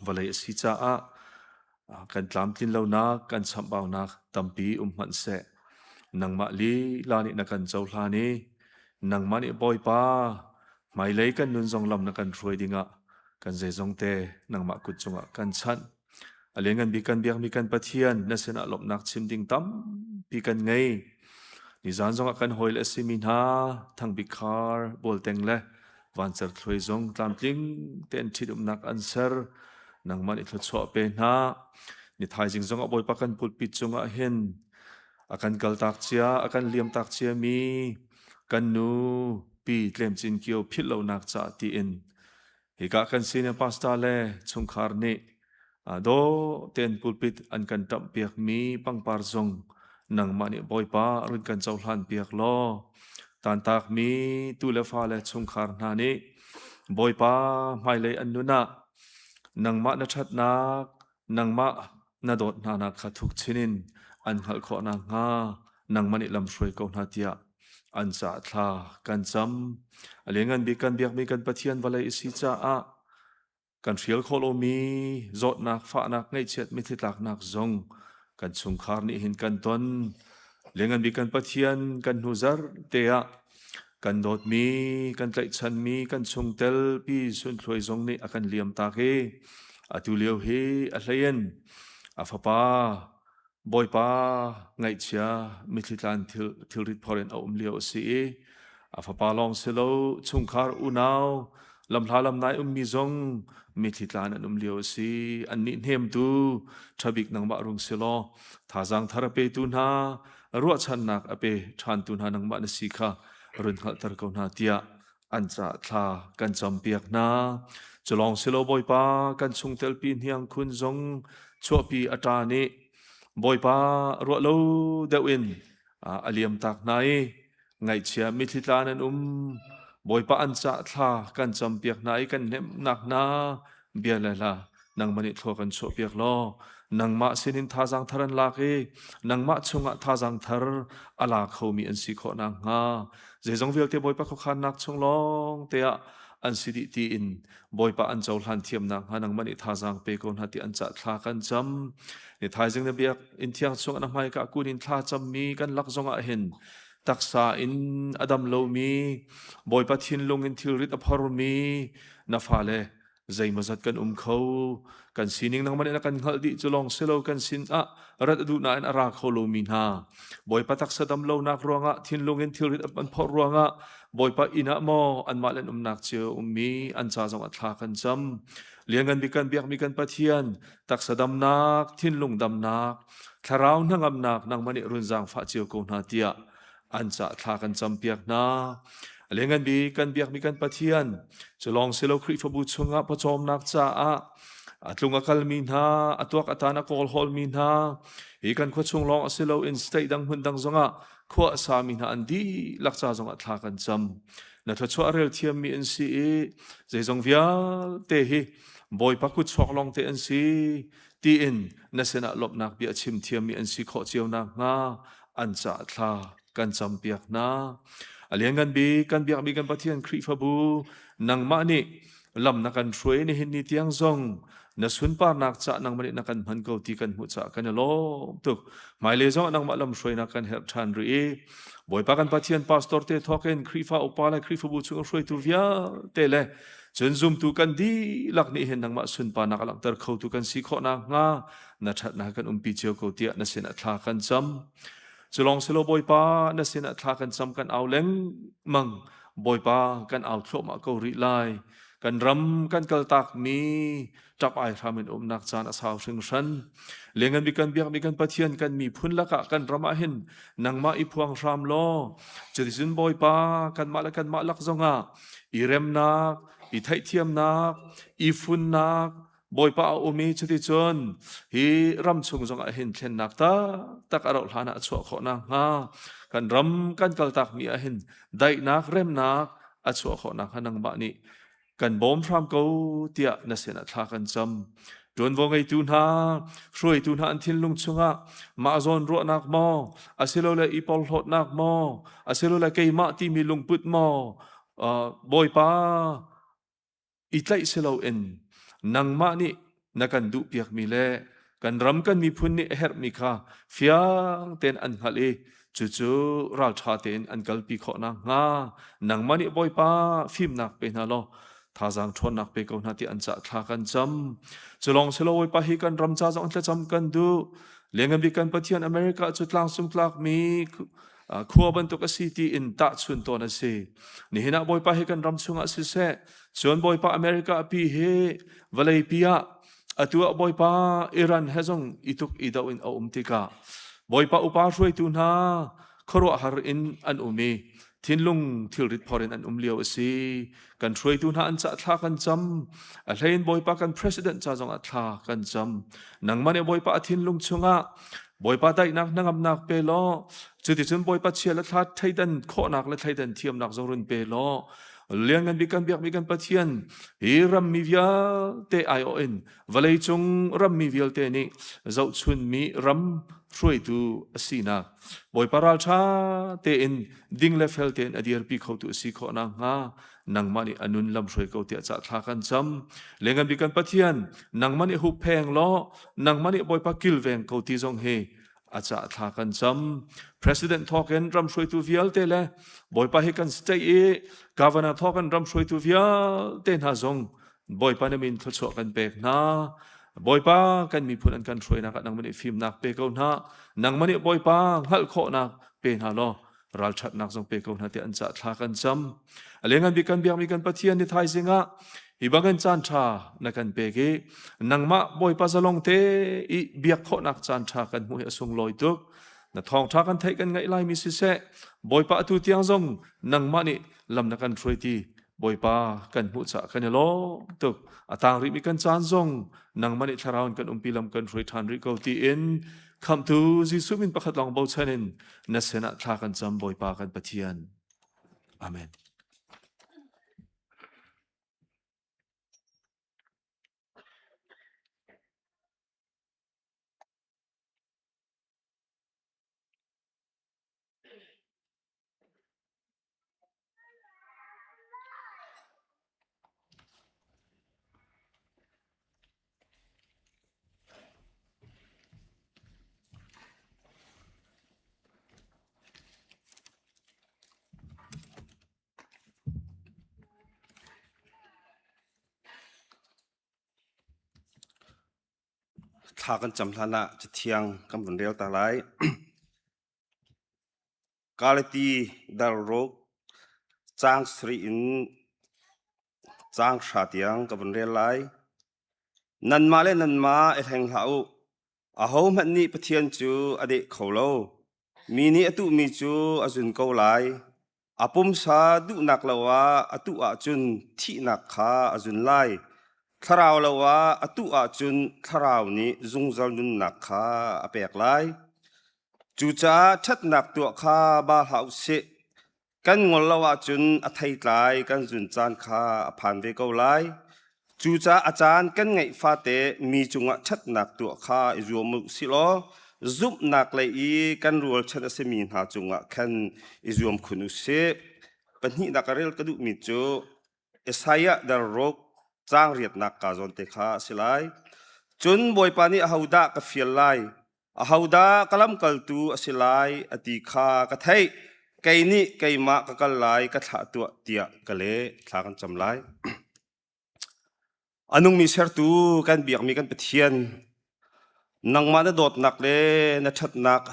vawlei a si caah kan tlamtlin lonak, kan chamhbaunak tampi um hmanh seh. Nangmah lila nih na kan cohlan i nangmah nih Bawipa hmailei kan nun zong lam na kan hruai dingah. Kan zeizong te nangmah kut cungah kan chanh. A lianngan bik kan biakmi kan Pathian na sinah lawmhnak chim ding tampi kan ngei. Nizan zongah kan hawi le a simi hna Thangbik Khar, Bawlteng le Vancer Thluai zong tlamtling tein ṭhitumnak an ser. Nangmah nih thluachuah pe hna. Ni thaizing zongah Bawipa kan pulpit cungah hin a kan kaltak cia, a kan liamtak ciami kan nu Pi Tlem Cin Kio philh lonak caah tiin Hika kan senior pastor le chungkhar nih dawh tein pulpit an kan ṭamhpiakmi pangpar zong nangmah nih Bawipa run kan cohlanpiak law tantakmi tu le fa le chungkhar hna nih Bawipa hmailei an nun ah nangmah na ṭhatnak nangmah na dawt hnanak kha thuk chin in an hngalh khawh nakhnga nangmah nih lamhruai ko hna tiah an caah thla kan cam. A lianngan bik kan biakmi kan Pathian vawlei a si caah kan hrial khawh lomi zawtnak, fahnak, ngaihchiat, mitthli tlaknak zong kan chungkhar nih hin kan ton. Lianngan bik kan Pathian kan hnu zarh te ah kan dawtmi, kan tlaihchanmi, kan chungtel Pi Sunthluai zong nih a kan liamtak i atu lio hi a hlei in a fapa Bawipa ngaihchia mitthli tlan thil, thilrit phor in a um lio a si i a fapa lawng si lo chungkhar unau lamhla lamnai ummi zong mitthli tlan an um lio a si. Annih hnemtu ṭhabik nangmah rung si law thazaang thar a petu hna ruahchannak a pe ṭhantu hna nangmah na si kha run hngalhter ko hna tiah an ca thla kan campiak hna. Culawng silo Bawipa kan chungtelpi hniang khun zong chuahpi a ṭa nih Bawipa ruah lo deuh in a liam tak hna i ngaihchia mitthli tla nan um. Bawipa an cah thla kan campiak hna i kan hnemhnak hna bia le hla nangmah nih thlua kan chuahpiak law nangmah sinin thazaang thar an lak i nangmah chungah thazaang thar a la khomi an si khawh nakhnga zeizong vialte Bawipa khuakhannak chung lawng te ah an si dih tiin Bawipa an cohlan thiam nakhnga nangmah nih thazaang pe ko hna ti an cah thla kan cam. Ni thaizing na biak inn thiang chung na hmaika kun in thla cammi kan lak zongah hin taksa in a dam lomi Bawipa thinlung in thilrit a phormi na fale zeimawzat kan um kho. Kan sining nangmah nih na kan hngalh dih cu lawng si lo kan sin ah rat a duh nain a ra kho lomi hna Bawipa taksa dam lonak ruangah thinlung in thilrit an phorh ruangah Bawipa inn ah maw anmah le an umnak cio ummi an ca zong ah thla kan cam. Lianngan bik kan biakmi kan Pathian taksa damnak, thinlung damnak, thlarau hnangamnak nangmah nih run zaangfah cio ko hna tiah an ca thla kan campiak hna. Lianngan bik kan biakmi kan Pathian cu lawng si lo Khrihfabu chungah pawcawmnak caah a tlung a kalmi hna, a tuak a tan a kawl hawlmi hna, hi kan khua chung lawng a si lo in state dang hmun dang zongah khua a sami hna an dihlak ca zongah thla kan cam. Na thluachuah a rel thiammi an si i zeizong vialte hi Bawipa kut chuak lawng te an si tiin na sinah lawmhnak bia chim thiammi an si khawh cio nakhnga an ca thla kan campiak hna. A lianngan bik kan biakmi kan Pathian Khrihfabu nangmah nih lam na kan hruai nihin ni tiang zong na sunparnak cah nangmah nih na kan hman ko ti kan hmuh caah kan i lawm tuk. Hmailei zong nangmah lam hruainak kan herh ṭhan rih i Bawipa kan Pathian pastor te thawk in Khrihfa upa le Khrihfabu chung hruaitu vialte le cun zumtu kan dihlak nih hin nangmah sunparnak a langhter khotu kan si khawh nakhnga na ṭhatnak kan umpi cio ko tiah na sinah thla kan cam. Cu lawng si lo Bawipa na sinah thla kan cam kan au lengmang Bawipa kan au thluahmah ko rih lai. Kan ram kan kaltakmi ṭap ai hram in umnak caan a sau hringhran. Lianngan bik kan biakmi kan Pathian kan miphun lakah kan ram ah hin nangmah i phuang hram law cuticun Bawipa kanmah le kanmah lak zongah i remnak, i theihthiamnak, i funnak, Bawipa a um i cuticun hi ram chung zongah hin thlennak taktak a rauh hlan ah a chuah khawh nakhnga kan ram kan kaltakmi ah hin daihnak remnak a chuah khawh nakhnga nangmah nih kan bawm hram ko tiah na sinah thla kan cam. Ṭuanvo ngeitu hna, hruaitu hna an thinlung chungah mah zawn ruahnak maw, asilole i porhlawtnak maw, asilole keimah timi lungput maw, Bawipa i tlaih si loin nangmah nih na kan duhpiakmi le kan ram kan miphun nih a herhmi kha fiang tein an hngalh i cucu ralṭha tein an kalpi khawh nakhnga nangmah nih Bawipa fimnak pe hna law. Thazaang ṭhawnnak pe ko hna ti an cah thla kan cam. Cu lawng si lo Bawipa hi kan ram ca zong thlacam kan duh. Lianngan bik kan Pathian America cu tlangcung tlakmi khua bantuk a si ti in tahchun tawn a si. Nihin ah Bawipa hi kan ram chungah siseh, cun Bawipa America pi hi vawlei pi ah atu ah Bawipa Iran he zong i tuk i doh in a um tikah Bawipa upa hruaitu hna khuaruahhar in an um i thinlung thilrit phor in an um lio a si. Kan hruaitu hna an cah thla kan cam. A hlein Bawipa kan president ca zongah thla kan cam. Nangmah nih Bawipa a thinlung chungah Bawipa daihnak hnangamnak pe law cuticun Bawipa chia le thla thleidan khawhnak le thleidan thiamnak zong run pe law lianngan bik kan biakmi kan Pathian hi rammi vialte aiawh in vawleicung rammi vialte nih zohchunmi ram hruaitu a sinak Bawipa ralṭha tein ding le fel tein a dirpi khotu a si khawh nakhnga nangmah nih a nun lam hruai ko tiah cah thla kan cam. Lengan bik kan Pathian nangmah nih huppheng law nangmah nih Bawipa kilveng ko ti zong hi a cah thla kan cam. President thawkin ram hruaitu vialte le Bawipa hi kan state i governor thawkin ram hruaitu vialte hna zong Bawipa na min thluachuah kan pek hna. Bawipa kan miphun an kan hruainak ah nangmah nih fimnak pe ko hna. Nangmah nih Bawipa hngalh khawhnak pe hna law ralṭhatnak zong pe ko hna tiah an cah thla kan cam. A lengan bik kan biakmi kan Pathian ni thaizing ah hi bangin caan ṭha na kan pek i nangmah Bawipa zalong te i biak khawhnak caan ṭha kan hmuh hi a sunglawi tuk. Na thawngṭha kan theih kan ngaih laimi siseh Bawipa atu tiang zong nangmah nih lam na kan hruai ti Bawipa kan hmuh caah kan i lawm tuk. A tang rihmi kan caan zong nangmah nih thlarau in kan umpi lam kan hruai ṭhan rih ko tiin Khamhtu Jesuh min pakhat lawng bochan in na sinah thla kan cam Bawipa kan Pathian. Amen. Thla kan cam hlan ah Cathiang kan vun rel ta lai. Galati darruk caang sarih in caang hra tiang ka vun rel lai. Nanmah le nanmah i hleng hlah u. Ahohmanh nih Pathian cu a deh kho lo. Mi nih a tuhmi cu a zun ko lai. A pumsa duhnak lo ah a tuh ahcun thihnak kha a zun lai. Thlarau lo ah a tuh ahcun thlarau nih zungzal nunnak kha a pek lai. Cucaah ṭhatnak tuah kha ba hlah u sih. Kan ngol lo ahcun a theitlai kan zun caan kha a phan ve ko lai. Cucaah a caan kan ngeih fate mi cungah ṭhatnak tuah kha i zuam u sih law zumhnak lei i kan rualchan a simi hna cungah khan i zuam khun u sih. Pahnihnak a rel ka duhmi cu Isaiah darruk caang riatnak kaa zawn te kha a si lai. Cun Bawipa nih ahodah ka fial lai? Ahodah ka lamkaltu a si lai a ti kha ka theih. Kei nih keimah ka kal lai ka thlah tuah tiah ka leh. Thla kan cam lai. A nungmi sertu kan biakmi kan Pathian, nangmah na dawtnak le na ṭhatnak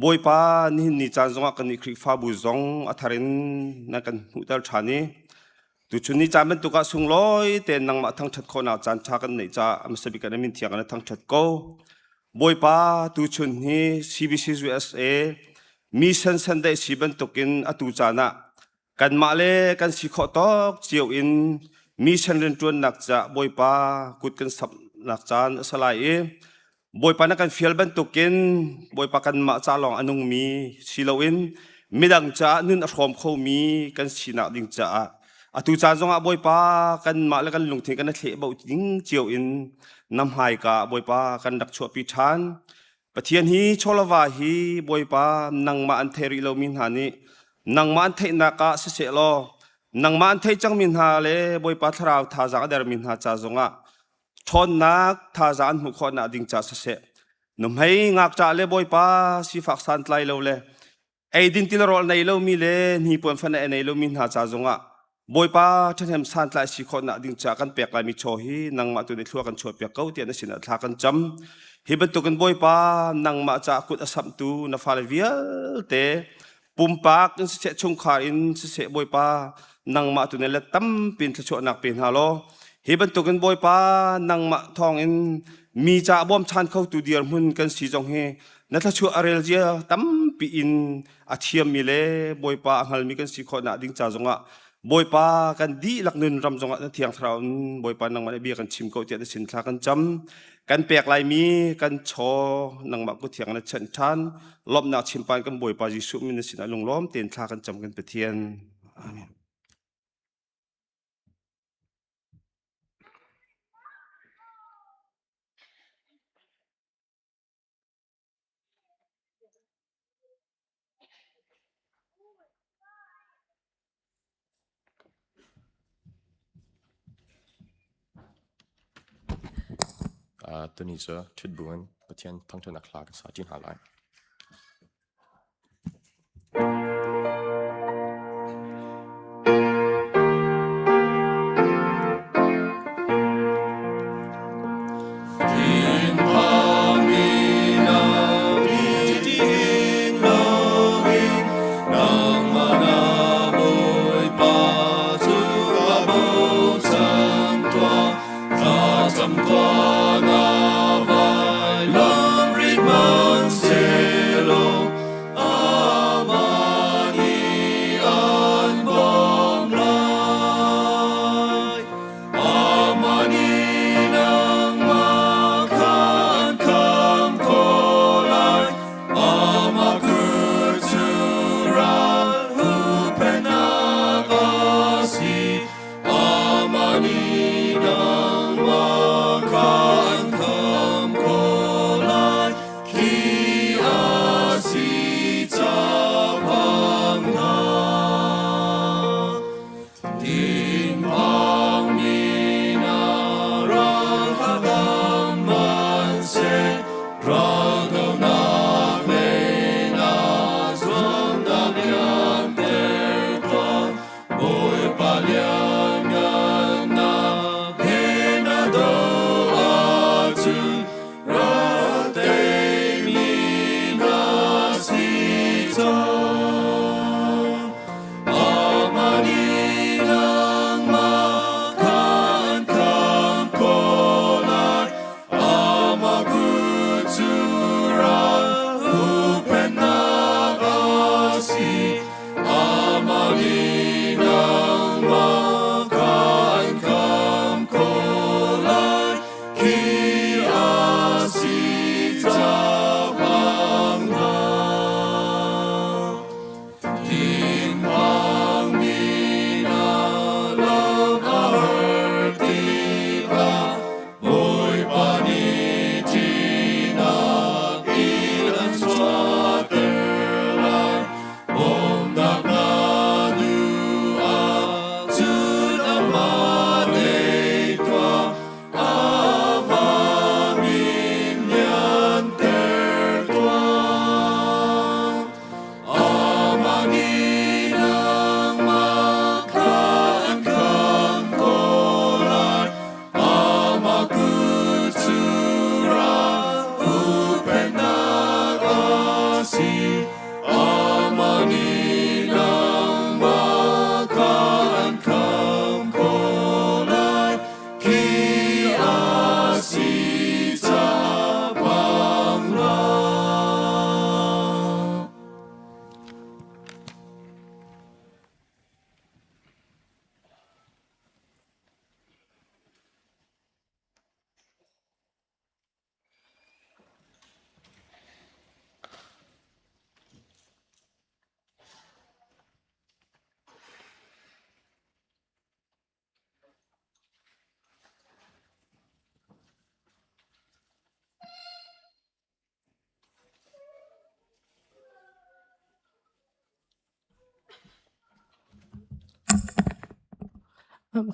Bawipa nihin ni caan zongah kan nih Khrihfabu zong a thar in na kan hmuhter ṭhan i tuchun ni caan bantuk ah sunglawi tein nangmah thangṭhat khawhnak caan ṭha kan neih caah a hmasa bik kan min thiang kan thangṭhat ko. Bawipa tuchun hi CBC USA mi sensen daih si bantukin atu caan ah kanmah le kan si khawh tawk cio in mission rianṭuannak caah Bawipa kut kan samhnak caan a si lai i Bawipa na kan fial bantukin Bawipa kanmah ca lawng a nungmi si loin midang caah nun a hrawm khomi kan sinak ding caah atu caan zongah Bawipa kanmah le kan lungthin kan i thleh bo ding cio in na hmaika Bawipa kan rak chuahpi ṭhan. Pathian hi chawlava hi Bawipa nangmah an thei rih lomi hna nih nangmah an theihnak ah siseh law nangmah an thei cangmi hna le Bawipa thlarau thazaang a dermi hna ca zongah ṭhawnnak thazaang an hmuh khawhnak ding ca siseh nuhmei ngakṭah le Bawipa sifak santlai lo le eidin tilrawl nei lomi le hnipuan fan a nei lomi hna ca zongah. Bawipa ṭhahnem santlai si khawhnak ding caah kan pek laimi chaw hi nangmah tu nih thlua kan chuahpiak ko tiah na sinah thla kan cam. Hi bantukin Bawipa nangmah caah kut a samhtu na fale vialte pumpak in siseh chungkhar in siseh Bawipa nangmah tu nih let tampi in thluachuahnak pe hna law hi bantukin Bawipa nangmah thawngin mi caah bawmchan khotu dirhmun kan si zong hi na thluachuah a rel zia tampi in a thiammi le Bawipa a hngalmi kan si khawhnak ding ca zongah Bawipa kan dihlak nun ram zongah na thiang thlarau in Bawipa nangmah nih bia kan chim ko tiah na sin thla kan cam kan pek laimi kan chaw nangmah kut thiang na chanh ṭhan lawmhnak chimpan kan Bawipa Jesuh min na sinah lunglawm tein thla kan cam kan Pathian Amen. Tuni cu ṭhut buin Pathian thangṭhatnak hla kan sa ṭi hna lai.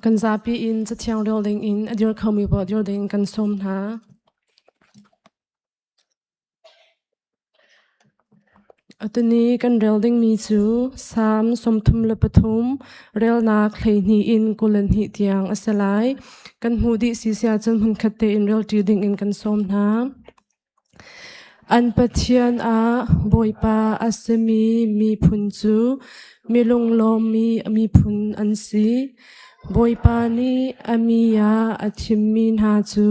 Kan zapi in cathiang rel ding in a dir khomi paoh dir ding kan sawm hna. Atuni kan rel dingmi cu Salm 33 relnak 12 in 22 tiang a si lai. Kan hmuh dih si sia cun hmunkhat tein relṭi ding in kan sawm hna. An Pathian ah Bawipa a simi miphun cu milunglawmmi miphun an si. Bawipa nih a mi ah a thimmi hna cu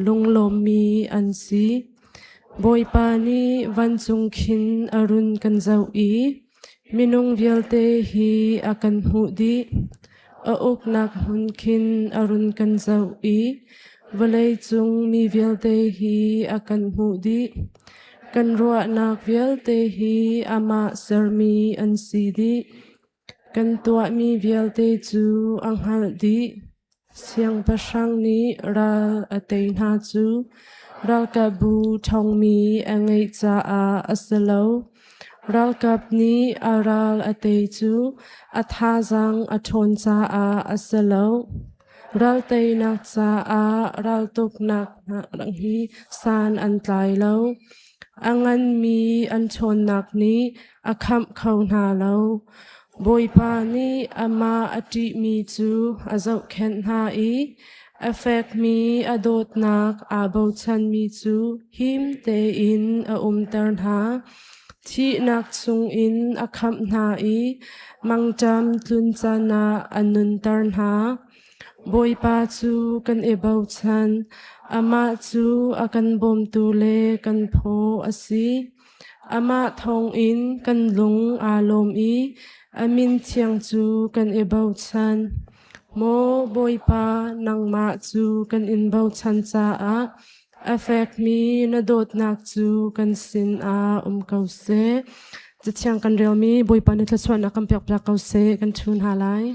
lunglawmmi an si. Bawipa nih vancung khin a run kan zoh i minung vialte hi a kan hmuh dih. A uknak hmun khin a run kan zoh i vawleicung mi vialte hi a kan hmuh dih. Kan ruahnak vialte hi amah sermi an si dih. Kan tuahmi vialte cu a hngalh dih. Siangpahrang nih ral a tei hna cu ralkapbu ṭhawngmi a ngeih caah a si lo. Ralkap nih a ral a tei cu a thazaang a ṭhawn caah a si lo. Ralteinak caah raltuknak hi san an tlai lo. A nganmi an ṭhawnnak nih a khamh kho hna lo. Bawipa nih amah a ṭihmi cu a zohkhenh hna i a fekmi a dawtnak aa bochanmi cu him tein a umter hna. Thihnak chungin a khamh hna i mangṭam tlun caan ah a nunter hna. Bawipa cu kan i bochan, amah cu a kan bawmtu le kan phaw a si. Amah thawngin kan lung aa lawm i a min thiang cu kan i bochan. Maw Bawipa, nangmah cu kan in bochan caah a fekmi na dawtnak cu kan sinah um ko seh. Cathiang kan relmi Bawipa nih thluachuahnak kan pekpiak ko seh. Kan ṭhu hna lai.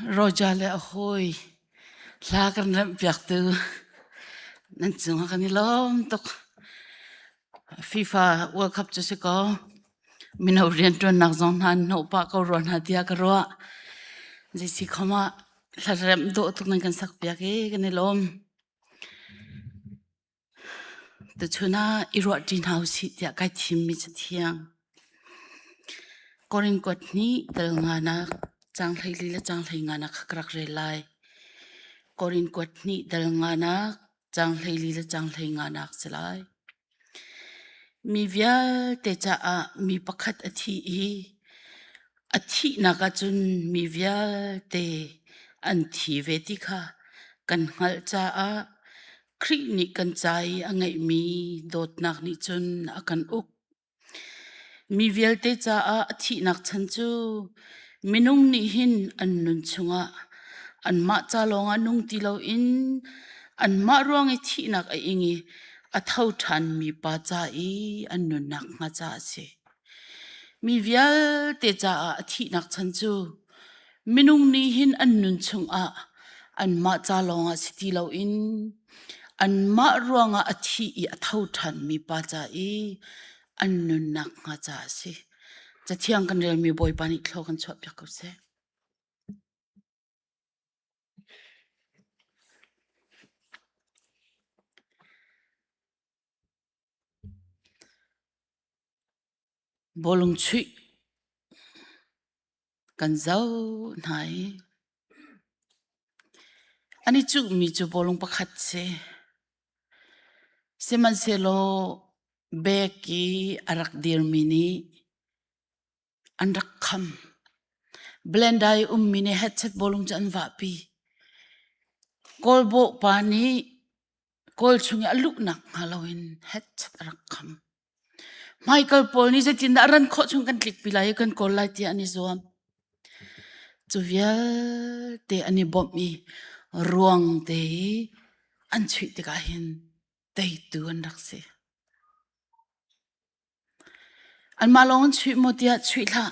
Roja le a hawi hla kan remh piaktu nan cungah kan i lawm tuk. FIFA World Cup cu si kaw mino rianṭuannak zong hna an hnawh pah ko rua hna tiah ka ruah. Zeisi khom ah hla remh dawh tuk nan kan sak piak i kan i lawm. Tuchun ah i ruahṭi hna usih tiah kai thimmi cathiang. Korin kuat hnih dal nganak caang 14 le caang 15 kha ka rak rel lai. Korin kuat hnih dal nganak caang 14 le caang 15 si lai. Mi vialte caah mi pakhat a thi i a thihnak ahcun mi vialte an thi ve ti kha kan hngalh caah Khrih nih kan ca i a ngeihmi dawtnak nih cun a kan uk. Mi vialte caah a thihnak chan cu minung nih hin an nun chungah anmah ca lawngah nung ti loin anmah ruang i thihnak a ing i a tho ṭhanmi pa ca i an nunnak hnga caah a si. Mi vialte caah a thihnak chan cu minung nih hin an nun chungah anmah ca lawngah si ti loin anmah ruangah a thi i a tho ṭhanmi pa ca i an nunnak hnga caah a si. Cathiang kan relmi Bawipa nih thlaw kan chuahpiak ko seh. Bawlung chuih kan zoh hna i an i cuhmi cu bawlung pakhat si. Sihmanhsehlaw bek i a rak dirmi nih an rak kham. Blender i ummi nih headset bawlung cu an vahpi. Kawlbawh pa nih kawl chung i a luhnak hnga loin headset a rak kham. Hmaikal pawl nih zeitindah a ran khawh chung kan tlikpi lai i kan kawl lai tiah an i zuam. Cu vialte an i bawmh i ruang te i an chuih tikah hin teitu an rak si. Anmah lawng an chuih maw tiah chuih hlah.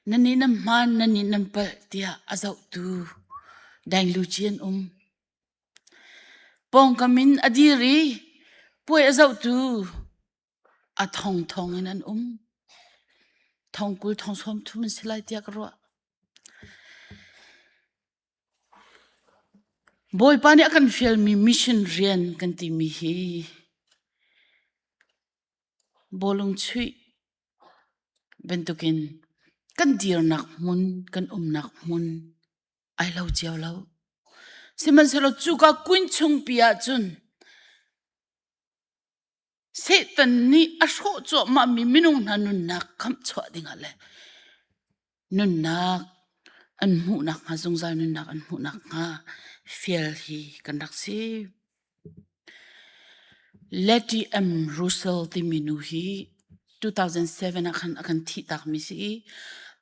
Nan nih nan hmaan, nan nih nan palh tiah a zohtu daingluci an um. Pawngkam in a dir i puai a zohtu a thongthong in an um. Thongkul thong 30 an si lai tiah ka ruah. Bawipa nih a kan fialmi mission rian kan timi hi bawlung chuih bantukin kan dirnak hmun, kan umnak hmun ai lo cio lo. Sihmanhsehlaw cuka kuin chungpi ahcun Satan nih a hrawh cuahmahmi minung hna nunnak khamhchuah dingah le nunnak an hmuh nakhnga zungzal nunnak an hmuh nakhnga fial hi kan rak si. Letty M. Russell timi nu hi 2007 ah khan a kan thihtakmi si i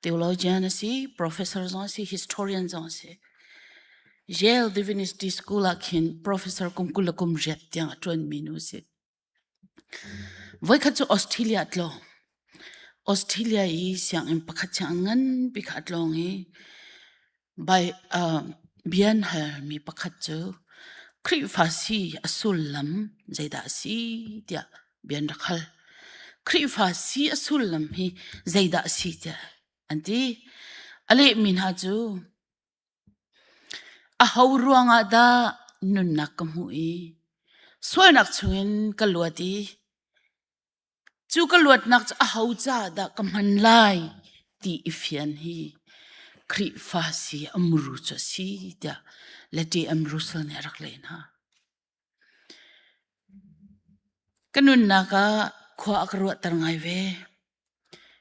theologian a si, professor zong a si, historian zong a si. Yale Divinity School ah khin professor kum 20 le kum riat tiang a ṭuanmi nu a si. Voikhat cu Australia a tlawng. Australia i sianginn pakhat sianginn nganpi kha a tlawng i bai, uh, bian halmi pakhat cu Khrihfa si a sullam zeidah a si tiah bian rak hal. Khrihfa si a sullam hi zeidah a si tiah an ti. A lehmi hna cu Aho ruangah dah nunnak ka hmuh i sualnak chungin ka luat i cu ka luatnak cu aho caah dah ka hman lai ti i fian hi Khrihfa si a muru cu a si tiah Letty M. Russell nih a rak leh hna. Ka nunnak ah khua a ka ruahter ngai ve.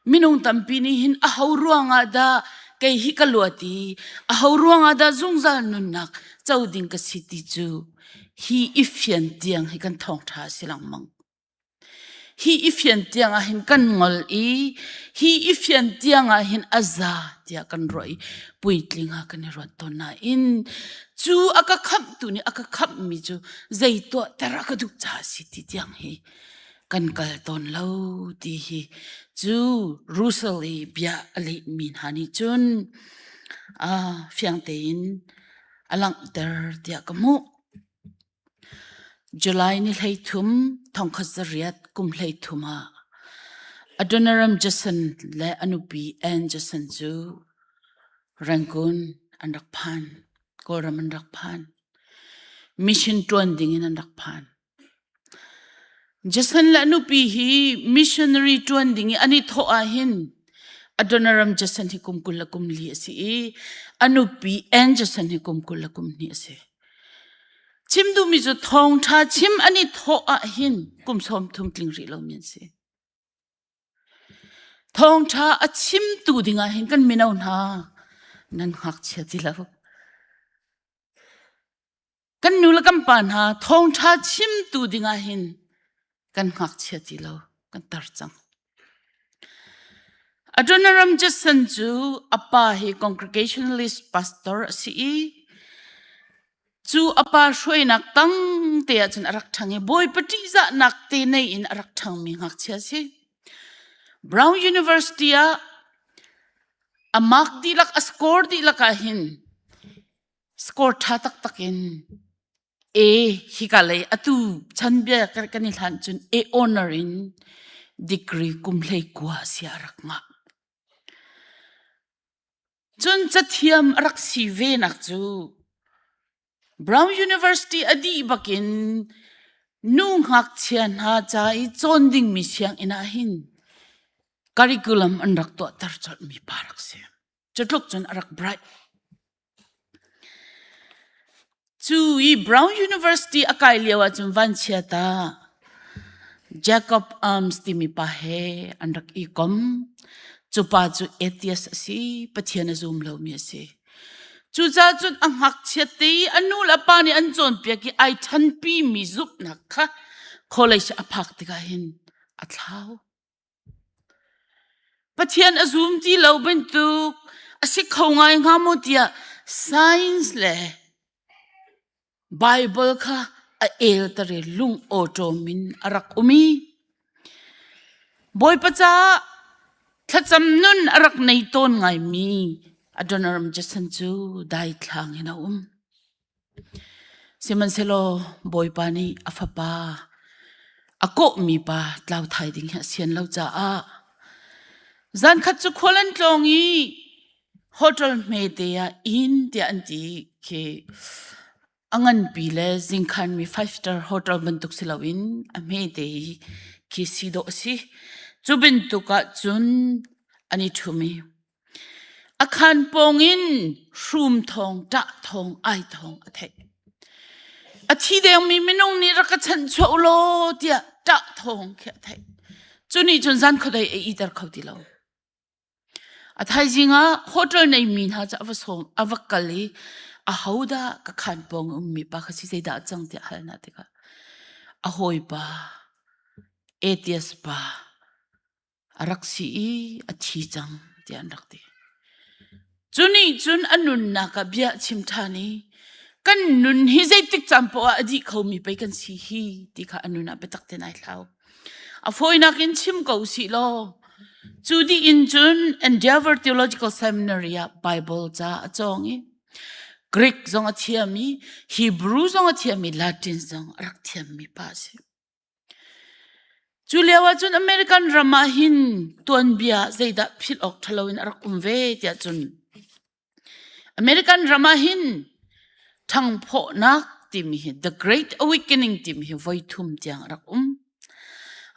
Minung tampi nih hin aho ruangah dah kei hi ka luat i aho ruangah dah zungzal nunnak co ding ka si ti cu hi i fian tiang hi kan thawngṭha a si lengmang. Hi i fian tiang ah hin kan ngol i hi i fian tiang ah hin a za tiah kan ruah i puitling ah kan i ruat tawn nain cu a ka khamhtu nih a ka khamhmi cu zei tuahter a ka duh caah a si ti tiang hi kan kal tawn lo ti hi cu Russell i bia a lehmi hna nih cun. fiang tein a langhter tiah ka hmuh. July ni 13 1908 kum 13 ah Adoniram Judson le a nupi Ann Judson cu Rangoon an rak phan. Kawlram an rak phan. Mission ṭuan ding in an rak phan. Jason le a nupi hi missionary ṭuan ding i an i thawh ahhin Adoniram Jason hi kum 20 le kum li a si i a nupi Ann Jason hi kum 20 le kum hnih a si. Chim duhmi cu thawngṭha chim an i thawh ahhin kum 30 tling rih lomi an si. Thawngṭha a chimtu ding ahhin kan mino hna nan ngakchia ti lo. Kan nu le kan pa hna thawngṭha chimtu dingah hin kan ngakchia ti lo, kan tar cang. Adoniram Judson cu a pa hi Congregationalist pastor a si i cu a pa hruainak tang te ah cun a rak ṭhang i Bawipa ṭihzahnak te nei in a rak ṭhangmi ngakchia a si. Brown University ah a mark dihlak a score dihlak ah hin Score ṭha taktak in A hika lei atu chanbia kan i hlan cun A honor in degree kum 19 sia a rak ngah. Cun cathiam a rak si ve nak cu Brown University a dih bakin nu ngakchia hna ca i cawn dingmi sianginn ah hin curriculum an rak tuahter colhmi pa rak si. Cutluk cun a rak bright. Cu i Brown University a kai lio ahcun vanchia ta Jacob Arms timi pa he an rak i kom. Cu pa cu atheist a si, Pathian a zum lomi a si. Cucaah cun a ngakchiat te i a nu le a pa nih an cawnpiak i ai ṭhanpimi zumhnak kha college a phak tikah hin a thlau. Pathian a zum ti lo bantuk a si kho ngai hnga maw tiah science le Bible kha a elter i lung awṭawm in a rak um i Bawipa caah thlacam nun a rak nei tawn ngaimi Adoniram Judson cu daithlang in a um. Sihmanhsehlaw Bawipa nih a fapa a kawhmi pa tlau thai ding hi a sian lo caah zankhat cu khual an tlawng i hotel hmete ah inn tiah an ti khi a nganpi le zingkhanmi five star hotel bantuk si loin a hmete i khi si dawh a si. Cu bantuk ah cun an i ṭhum i A khaan pawng in hrum thawng, ṭah thawng, ai thawng a theih. A thi dengmi minung nih rak ka chanhchuah u law tiah ṭah thawng khi a theih. Cu nih cun zan khuadei a iter kho ti lo. A thaizing ah hotel neimi hna cu a va sawm, a va kal i ahodah ka khaan pawng i ummi pa kha si zeidah a cang tiah a hal hna tikah a hawipa atheist pa a rak si i a thi cang tiah an rak ti. Cu nih cun a nunnak ah bia a chim ṭhan i kan nun hi zeitik caan poah ah a dih khomi pei kan si hi ti kha a nun ah biatak tein ai thlau. A fawinak in chim ko sih law cu dih in cun Endeavor Theological Seminary ah Bible ca a cawng i Greek zong a thiam i Hebrew zong a thiam i Latin zong a rak thiammi pa a si. Cu lio ahcun American ram ah hin tuanbia zeidah philh awk ṭhalo in a rak um ve tiah cun American ram ah hin ṭhangphawhnak timi hi The Great Awakening timi hi voi thum tiang a rak um.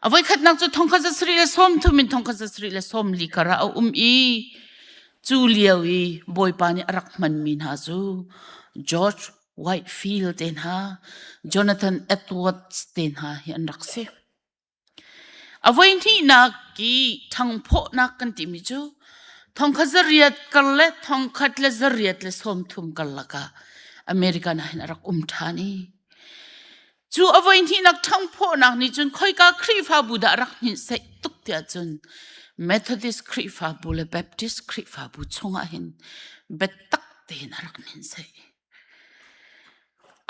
A voikhatnak cu 1930 in 1940 kar ah a um i cu lio i Bawipa nih a rak hmanmi hna cu George Whitefield te hna, Jonathan Edwards te hna hi an rak si. A voihnihnak i ṭhangphawhnak kan timi cu thongkhat zariat kar le thongkhat le zariat le 30 karlak ah American ah hin a rak um ṭhan i cu a voihnihnak ṭhangphawhnak nih cun khoika Khrihfabu dah rak hninhsaih tuk tiah cun Methodist Khrihfabu le Baptist Khrihfabu chungah hin biatak tein a rak hninhsaih.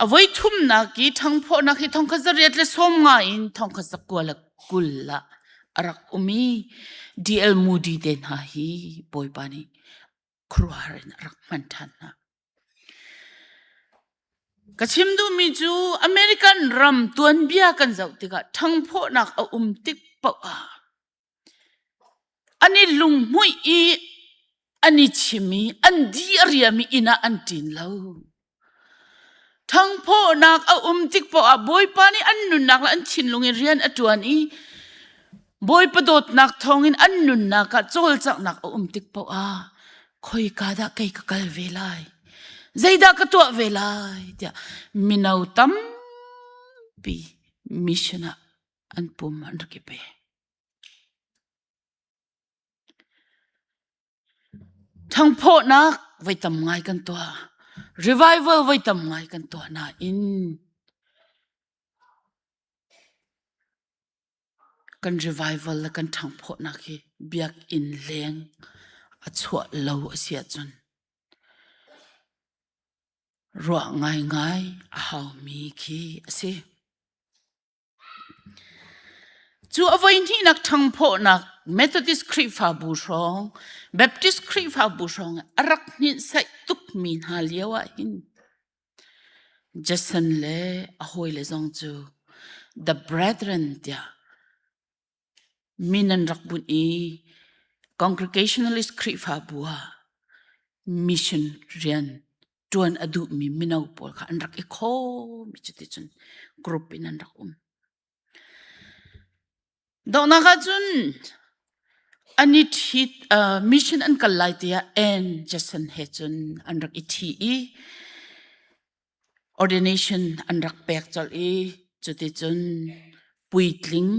A voithumnak i ṭhangphawhnak hi thongkhat 850 in thongkhat 920 ah a rak um i D.L. Moody te hna hi Bawipa nih. Khuaruahhar in a rak hman ṭhan hna. Ka chim duhmi cu American ram tuanbia kan zoh tikah ṭhangphawhnak a um tik paoh ah an i lunghmuih i an i chim i an di a riam i inn ah an ṭin lo. Ṭhangphawhnak a um tik paoh ah Bawipa nih an nunnak le an thinlung in rian a ṭuan i Bawipa dawtnak thawngin an nunnak ah cawlcanghnak a um tik paoh ah khoika dah kei ka kal ve lai? Zeidah ka tuah ve lai? tiah mino tampi mission ah an pum an rak i pe. Ṭhangphawhnak voi tam ngai kan tuah. Revival voi tam ngai kan tuah nain kan revival le kan ṭhangphawhnak hi biakinn leng a chuah lo a si ahcun ruah ngaingai a haumi khi a si. Cu a voihnihnak ṭhangphawhnak Methodist Khrihfabu hrawng, Baptist Khrihfabu hrawng a rak hninhsaih tukmi hna lio ah hin Jason le a hawile zong cu The Brethren tiah min an rak bunh i Congregationalist Khrihfabu ah mission rian ṭuan a duhmi mino pawl kha an rak i khawm i cuticun group in an rak um. Donghnak ahcun an i ṭhit uh, mission an kal lai tiah Ann Jason he cun an rak i ṭhi i ordination an rak pek colh i cuticun puitling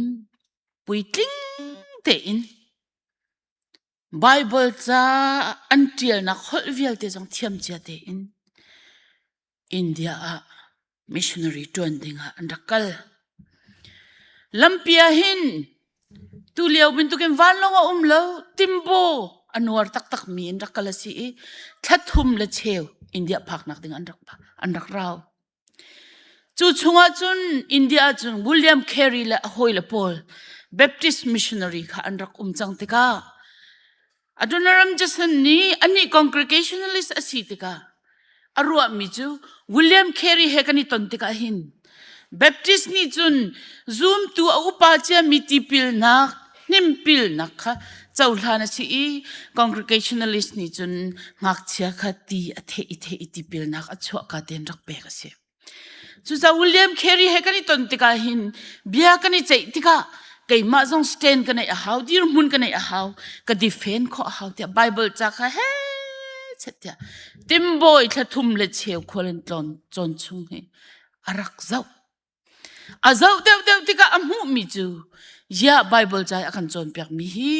puitling tein Baibal ca an ṭialnak holh vialte zong thiamcia tein India ah missionary ṭuan dingah an rak kal. Lampi ah hin tulio bantukin vanlawng a um lo, timbo a nuar taktakmi in rak kal a si i thla thum le cheu India phaknak ding an rak an rak rau. Cu chungah cun India ah cun William Carey le a hawile pawl Baptist missionary kha an rak um cang tikah Adoniram Judson nih anih Congregationalist a si tikah a ruahmi cu William Carey he kan i ton tikah hin Baptist nih cun zumtu a upa ciami tipilnak hnimpilnak kha cohlan a si i Congregationalist nih cun ngakchia kha ti a theh i theh i tipilnak a chuahka tein rak pek a si. Cucaah William Carey he kan i ton tikah hin bia kan i ceih tikah keimah zong stand ka neih a hau, dirhmun ka neih a hau, ka defend khawh a hau tiah Bible ca kha he chet tiah Timbawi thla thum le cheu khual in tlawn cawn chung hi a rak zoh. A zoh deuhdeuh tikah a hmuhmi cu ziah Baibal ca i a kan cawnpiakmi hi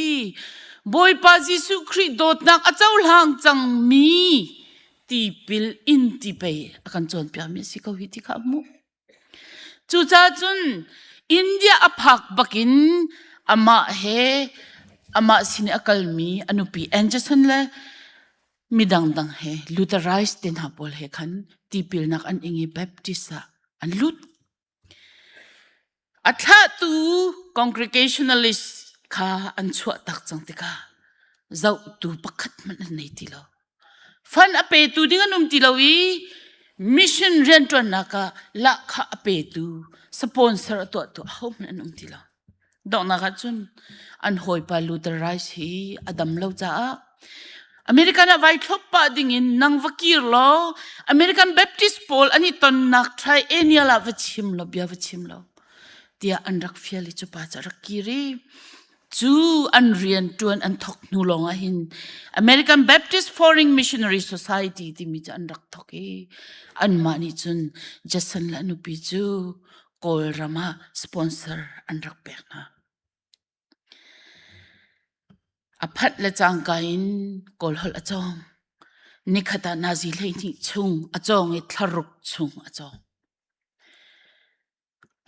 Bawipa Jesuh Khrih dawtnak a cohlang cangmi tipil in ti pei a kan cawnpiakmi a si ko hi ti kha a hmuh. Cucaah cun India a phak bakin amah he amah sin i a kalmi a nupi Anderson le midang dang he Lutherized te hna pawl he khan tipilnak an ing i Baptist ah an lut. A thlahtu Congregationalist kha an chuah tak cang tikah zohtu pakhat hmanh an nei ti lo. Fund a petu ding an um ti lo i mission rianṭuannak ah lahkhah a petu sponsor a tuahtu ahohmanh an um ti lo. Donghnak ah cun an hawipa Luther Rice hi a dam lo caah American ah vai thlop pah dingin nang va kir law American Baptist pawl an i tonnak triennial ah va chim law bia va chim law tiah an rak fial i cu pa cu a rak kir i cu an rian ṭuan an thok hnu lawng ah hin American Baptist Foreign Missionary Society timi cu an rak thok i anmah nih cun Jason le a nupi cu Kawlram ah sponsor an rak pek hna. A phanh le cangka in Kawl holh a cawng. Nikhat ah nazi 12 chung a cawng i thlaruk chung a cawng.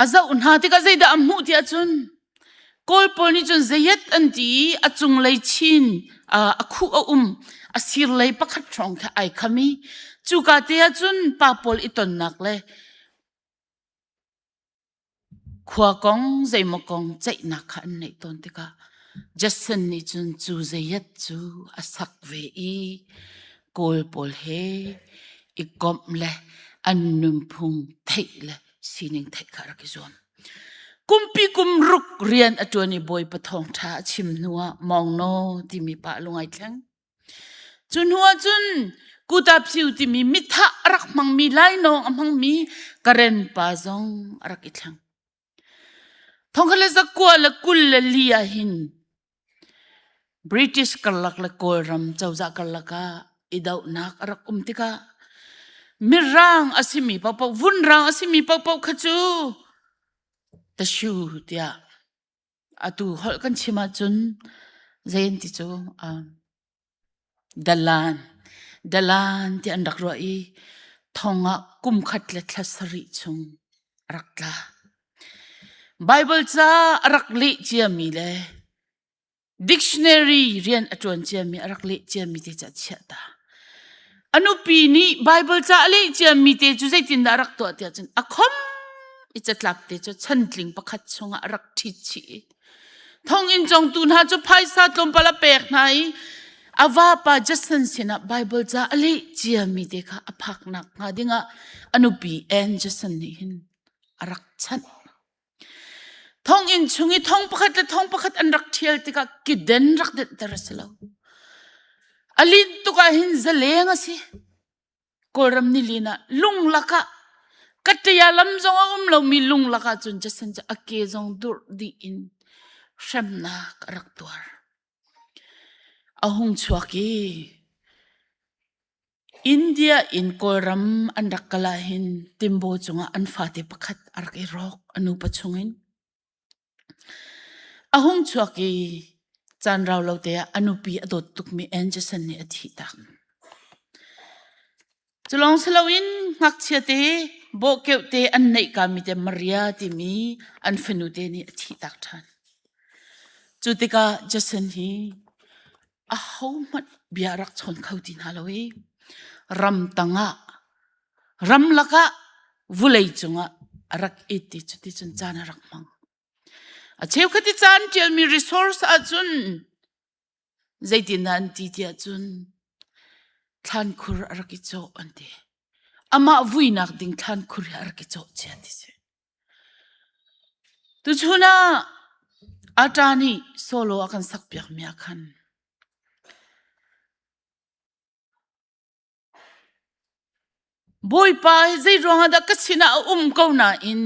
A zoh hna tikah zeidah a hmuh ti ahcun Kawl pawl nih cun zayat an ti i a cunglei chin a khuh a um a sirlei pakhat hrawng kha ai kham i cuka te ahcun pa pawl i tonnak le Khua kong zeimaw kong ceihnak kha an neih tawn tikah. Judson nih cun cu zayat cu a sak ve i Kawl pawl he i komh le an nunphung theih le sining theih kha a rak i zuam. Kumpi kum ruk rian a ṭuan i Bawipa thawngṭha a chim hnuah Mawngnaw timi pa a lung ai thleng. Cu hnu ah cun Kutapsiu timi mithah a rak hmangmi lainawng a hmangmi Karen pa zong a rak i thleng. Thongkhat le zakua le 24 ah hin British karlak le Kawlram cozah karlak ah i dohnak a rak um tikah Mirang a simi paohpaoh, vunrang a simi paohpaoh kha cu tashu tiah atu holh kan chim ahcun zei an ti cu um, dalan dalan ti an rak ruah i thong ah kum khat le thla sarih chung a rak tla. Bible ca a rak leh ciami le dictionary rian a ṭuan ciami a rak leh ciami te cu a chiah ta. A nupi nih Bible ca a leh ciami te cu zeitindah a rak tuah tiah cun a khom i catlap te cu chantling pakhat chungah a rak ṭhit chih i thonginn congtu hna cu phaisa tlawmpal a pek hna i a vapa Jason sinah Bible ca a leh ciami te kha a phaknak hnga dingah a nupi Ann Jason nih hin a rak chanh. Thonginn chung i thong pakhat le thong pakhat an rak ṭhial tikah kiden rak denhter a si lo. A linh tuk ah hin zaleng a si. Kawlram nilin ah lunglak ah kaṭaya lam zong a um lomi lunglak ah cun Jason cu a ke zong durh dih in hremnak a rak tuar. A hung chuak i India in Kawlram an rak kal ahhin Timbo cungah an fate pakhat a rak i rawk a nupa chungin. A hung chuak i caan rau lo te ah a nupi a dawt tukmi Anderson nih a thihtak. Cu lawng si loin ngakchia te bawhkeuh te an neih kami te Maria timi an fanu te nih a thihtak ṭhan. Cu tikah Jason hi ahohmanh bia rak chawn kho ti hna lo i ramtang ah ramlak ah vulei cungah a rak it i cuticun caan a rak hmang. A cheukhat i caan ṭialmi resource ahcun zeitindah an ti tiah cun thlankhur a rak i cawh an ti. Amah vuinak ding thlankhur hi a rak i cawh cia ti si. Tuchun ah Ata nih solo a kan sakpiakmi ah khan Bawipa hi zei ruangah dah ka sinah a um ko nain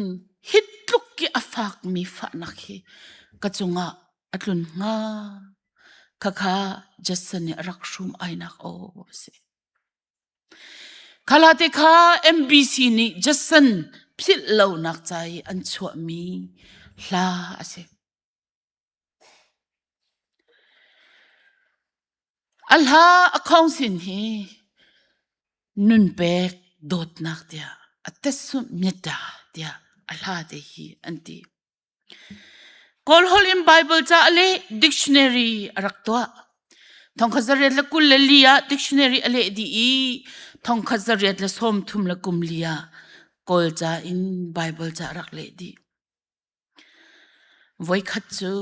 hi tluk i a fakmi fahnak hi ka cungah a tlun hnga? Khakha Jason nih a rak hrum ainak aw a si. Khalate kha MBC nih Jason philh lonak ca i an chuahmi hla a si. A hla a khong sin hi nunpek dawtnak tiah a tesumh metta tiah a hla te hi an ti. Kawlholh in Baibal ca a leh dictionary a rak tuah. Thongkhat zariat le 24 ah dictionary a leh dih i thongkhat zariat le sawmthum le kum li ah Kawlca in Baibal ca a rak leh dih. Voikhat cu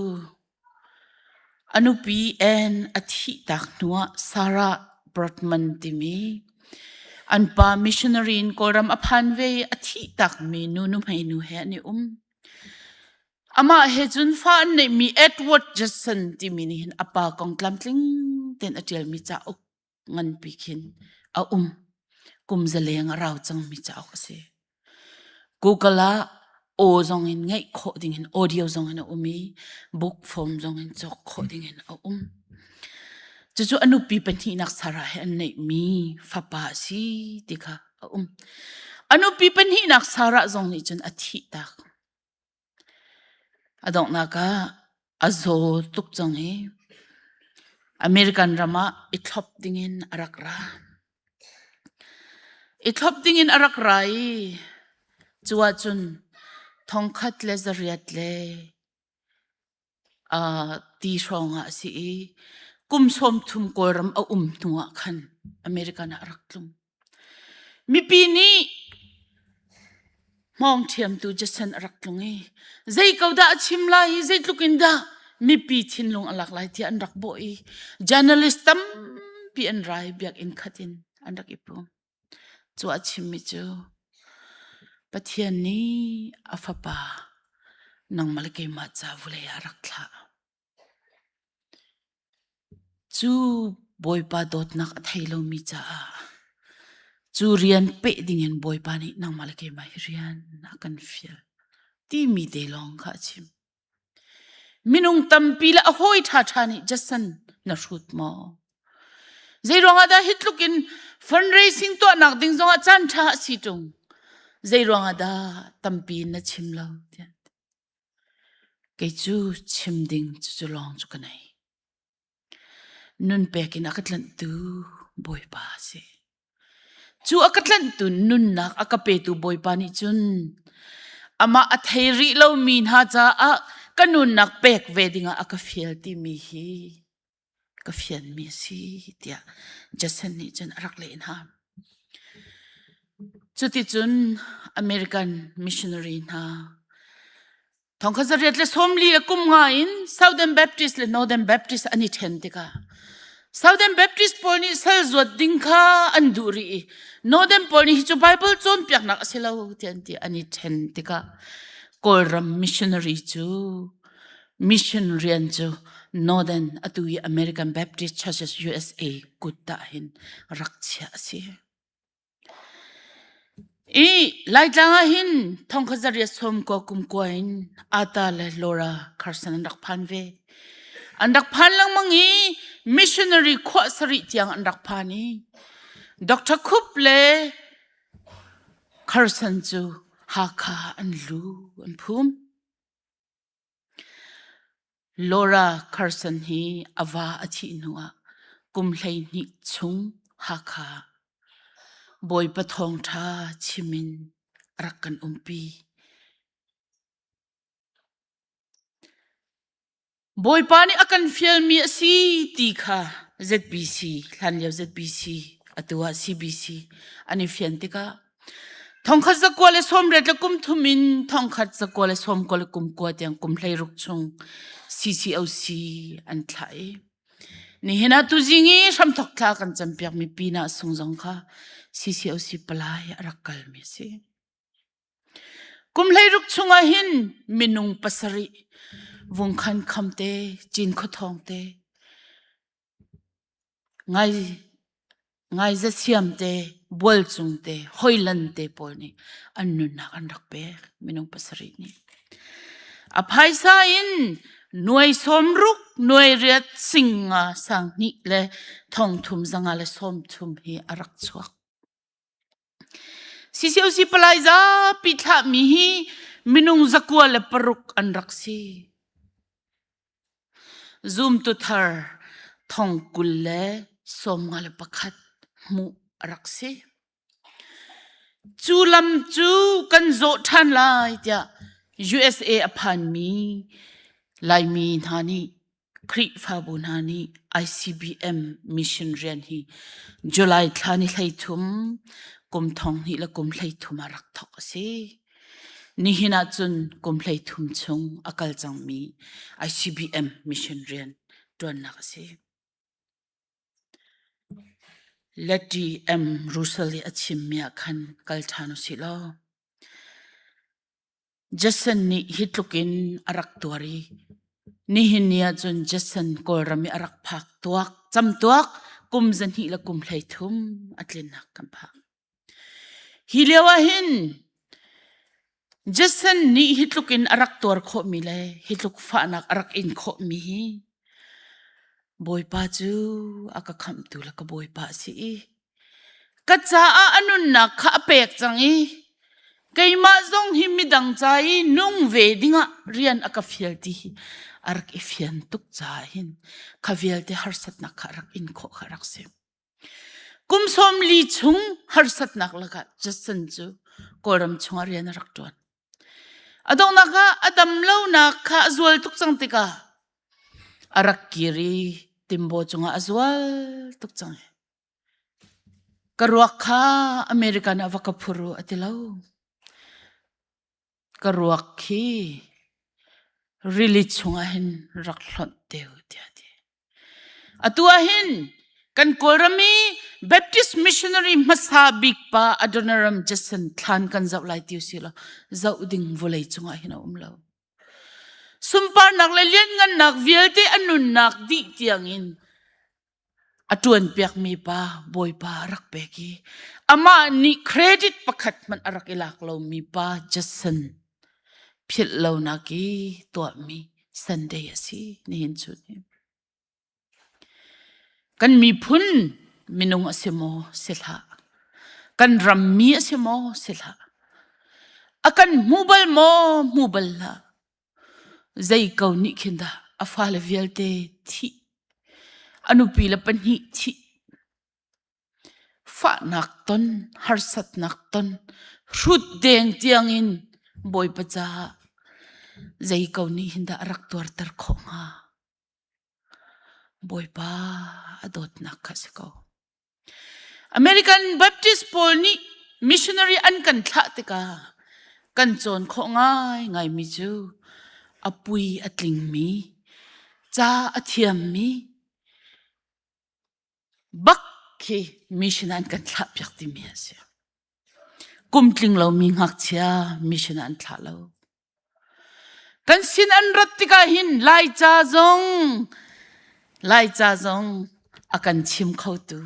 a nupi Ann a thihtak hnuah Sarah Brotman timi an pa missionary in Kawlram a phan ve i a thihtakmi nu nuhmei nu he an i um. Amah he cun fa an neihmi Edward Judson timi nih hin a pa kong tlamtling tein a ṭialmi cauk nganpi khin a um. Kum zaleng a rau cangmi cauk a si. Google ah aw zong in ngaih khawh ding in audio zong in a um i book form zong in cawk khawh ding in a um. Cucu a nupi pahnihnak Sarah he an neihmi fapa a si ti kha a um. A nupi pahnihnak Sarah zong nih cun a thih tak. A donghnak ah a zaw tuk cang i American ram ah i thlop dingin a rak ra. I thlop dingin a rak ra i cu ahcun thongkhat le zariat le uh, ti hrawng ah a si i kum 30 Kawlram a um hnu ah khan American ah a rak tlung. Mipi nih hmawng ṭhiamtu Jason a rak tlung i zei ko dah a chim lai i zeitluk in dah mipi thinlung a lak lai tiah an rak bawh i journalist tampi an rai biakinn khat in an rak i pum. Cu a chimmi cu Pathian nih a fapa nangmah le keimah ca vulei ah a rak thlah. Cu Bawipa dawtnak a thei lomi caah cu rian peh dingin Bawipa nih nangmah le keimah hi rian a kan fial timi te lawng kha a chim. Minung tampi le a hawi ṭhaṭha nih Jason na hrut maw? Zeiruangah dah hi tluk in fundraising tuahnak ding zongah caan ṭha a si ṭung? Zeiruangah dah tampi in na chim lo? Tiah Kei cu chim ding cucu lawng cu ka nei. Nun pek in a ka tlanhtu Bawipa a si. Cu a ka tlanhtu nunnak a ka petu Bawipa nih cun amah a thei rih lomi hna caah ka nunnak pek ve dingah a ka fial timi hi ka fianmi a si tiah Jason nih cun a rak leh hna. Cuticun American missionary hna thongkhat zariat le sawmli le kum nga in Southern Baptist le Northern Baptist an i ṭhen tikah Southern Baptist pawl nih sal zuat ding kha an duh rih i Northern pawl nih hi cu Bible cawnpiaknak a si lo tiah an ti an i ṭhen tikah Kawlram missionary cu mission rian cu Northern atu i American Baptist Churches USA kut ah hin rak chiah a si. I Laitlang ah hin thongkhat zariat sawm kua kum kua in Ata le Laura Carson an rak phan ve. An rak phan lengmang i missionary khuah sarih tiang an rak phan i Dr. Khup le Carson cu Hakha an lu an phum. Laura Carson hi a va a thih hnuah kum 12 chung Hakha Bawipa thawngṭha chim in a rak kan umpi. Bawipa nih a kan fialmi a si ti kha ZBC, hlanlio ZBC, atu ah CBC an i fian tikah Thongkhat zakua le sawmriat le kum thum in thongkhat zakua le sawmkua le kum kua tiang kum 16 chung CCOC an thlah i nihin ah tuzing i hramthok thla kan campiak mi pinah sung zong kha CCOC palai a rak kalmi a si. Kum 16 chungah hin minung pasarih vungkhan kham te, Cinkhua thawng te, Ngai ngaizathiam te, bualcung te, hoilan te pawl nih an nunnak an rak pek minung pasarih nih. A phaisa in nuai sawm ruk, nuai riat singa sang hnih le thong thum zanga le sawm thum hi a rak chuak. CCOC palai zapi thlahmi hi minung zakua le paruk an rak si. Zumtu thar thong 20 le 51 hmuh a rak si. Cu lam cu kan zawh ṭhan lai tiah USA a phanmi Laimi hna nih Khrihfabu hna nih ICBM mission rian hi July thla ni 13 kum 2000 le kum 33 ah rak thawk a si. Nihin ah cun kum 33 chung a kal cangmi ICBM mission rian ṭuannak a si. Letty M. Russell i a chimmi ah khan kal ṭhan u sih law. Jason nih hi tluk in a rak tuar i nihin ni ahcun Jason Kawlram i a rak phak tuak camtuak kum 2 le kum 33 a tlinnak kan phak. Hi lio ah hin Jason nih hi tluk in a rak tuar khawhmi le hi tluk fahnak a rak in khawhmi hi Bawipa cu a ka khamhtu le ka Bawipa a si i Ka caah a nunnak kha a pek cang i keimah zong hi midang ca i nung ve dingah rian a ka fial ti hi a rak i fian tuk caah hin kha vialte harsatnak kha rak in khawh kha rak si. Kum 40 chung harsatnak lakah Jason cu Kawlram chungah rian a rak ṭuan. A donghnak ah a dam lonak kha a zual tuk cang tikah a rak kir i timbaw cungah a zual tuk cang. Ka ruak kha American ah va ka phur u a ti lo. Ka ruak khi. Rili chungah hin rak hlonh te u tiah a ti. Atu ah hin kan Kawlram i Baptist missionary hmasa bik pa Adoniram Judson thlan kan zoh lai ti usih law zoh ding vawlei cungah hin a um lo. Sunparnak le lianngannak vialte a nunnak dih tiangin a ṭuanpiakmi pa Bawipa a rak pek i amah nih credit pakhat hmanh a rak i lak lomi pa Judson philh lonak i tuahmi Sunday a si nihin chun hi. Kan miphun minung a si maw si hlah. Kan rammi a si maw si hlah. A kan hmu bal maw hmu bal hlah. Zei ko nih khin dah a fale vialte thih a nupi le pahnih thih fahnak ton harsatnak ton hrut deng tiangin Bawipa caah zei ko nih hin dah a rak tuarter khawh hnga? Bawipa a dawtnak kha si ko. American Baptist pawl nih missionary an kan thlah tikah kan cawn khawh ngaingaimi cu a pui a tlingmi, ca a thiammi bak khi mission an kan thlah piak timi a si. Kum tling lomi ngakchia mission an thlah lo. Kan sin an rat tikah hin Laica zong Laica zong a kan chim khotu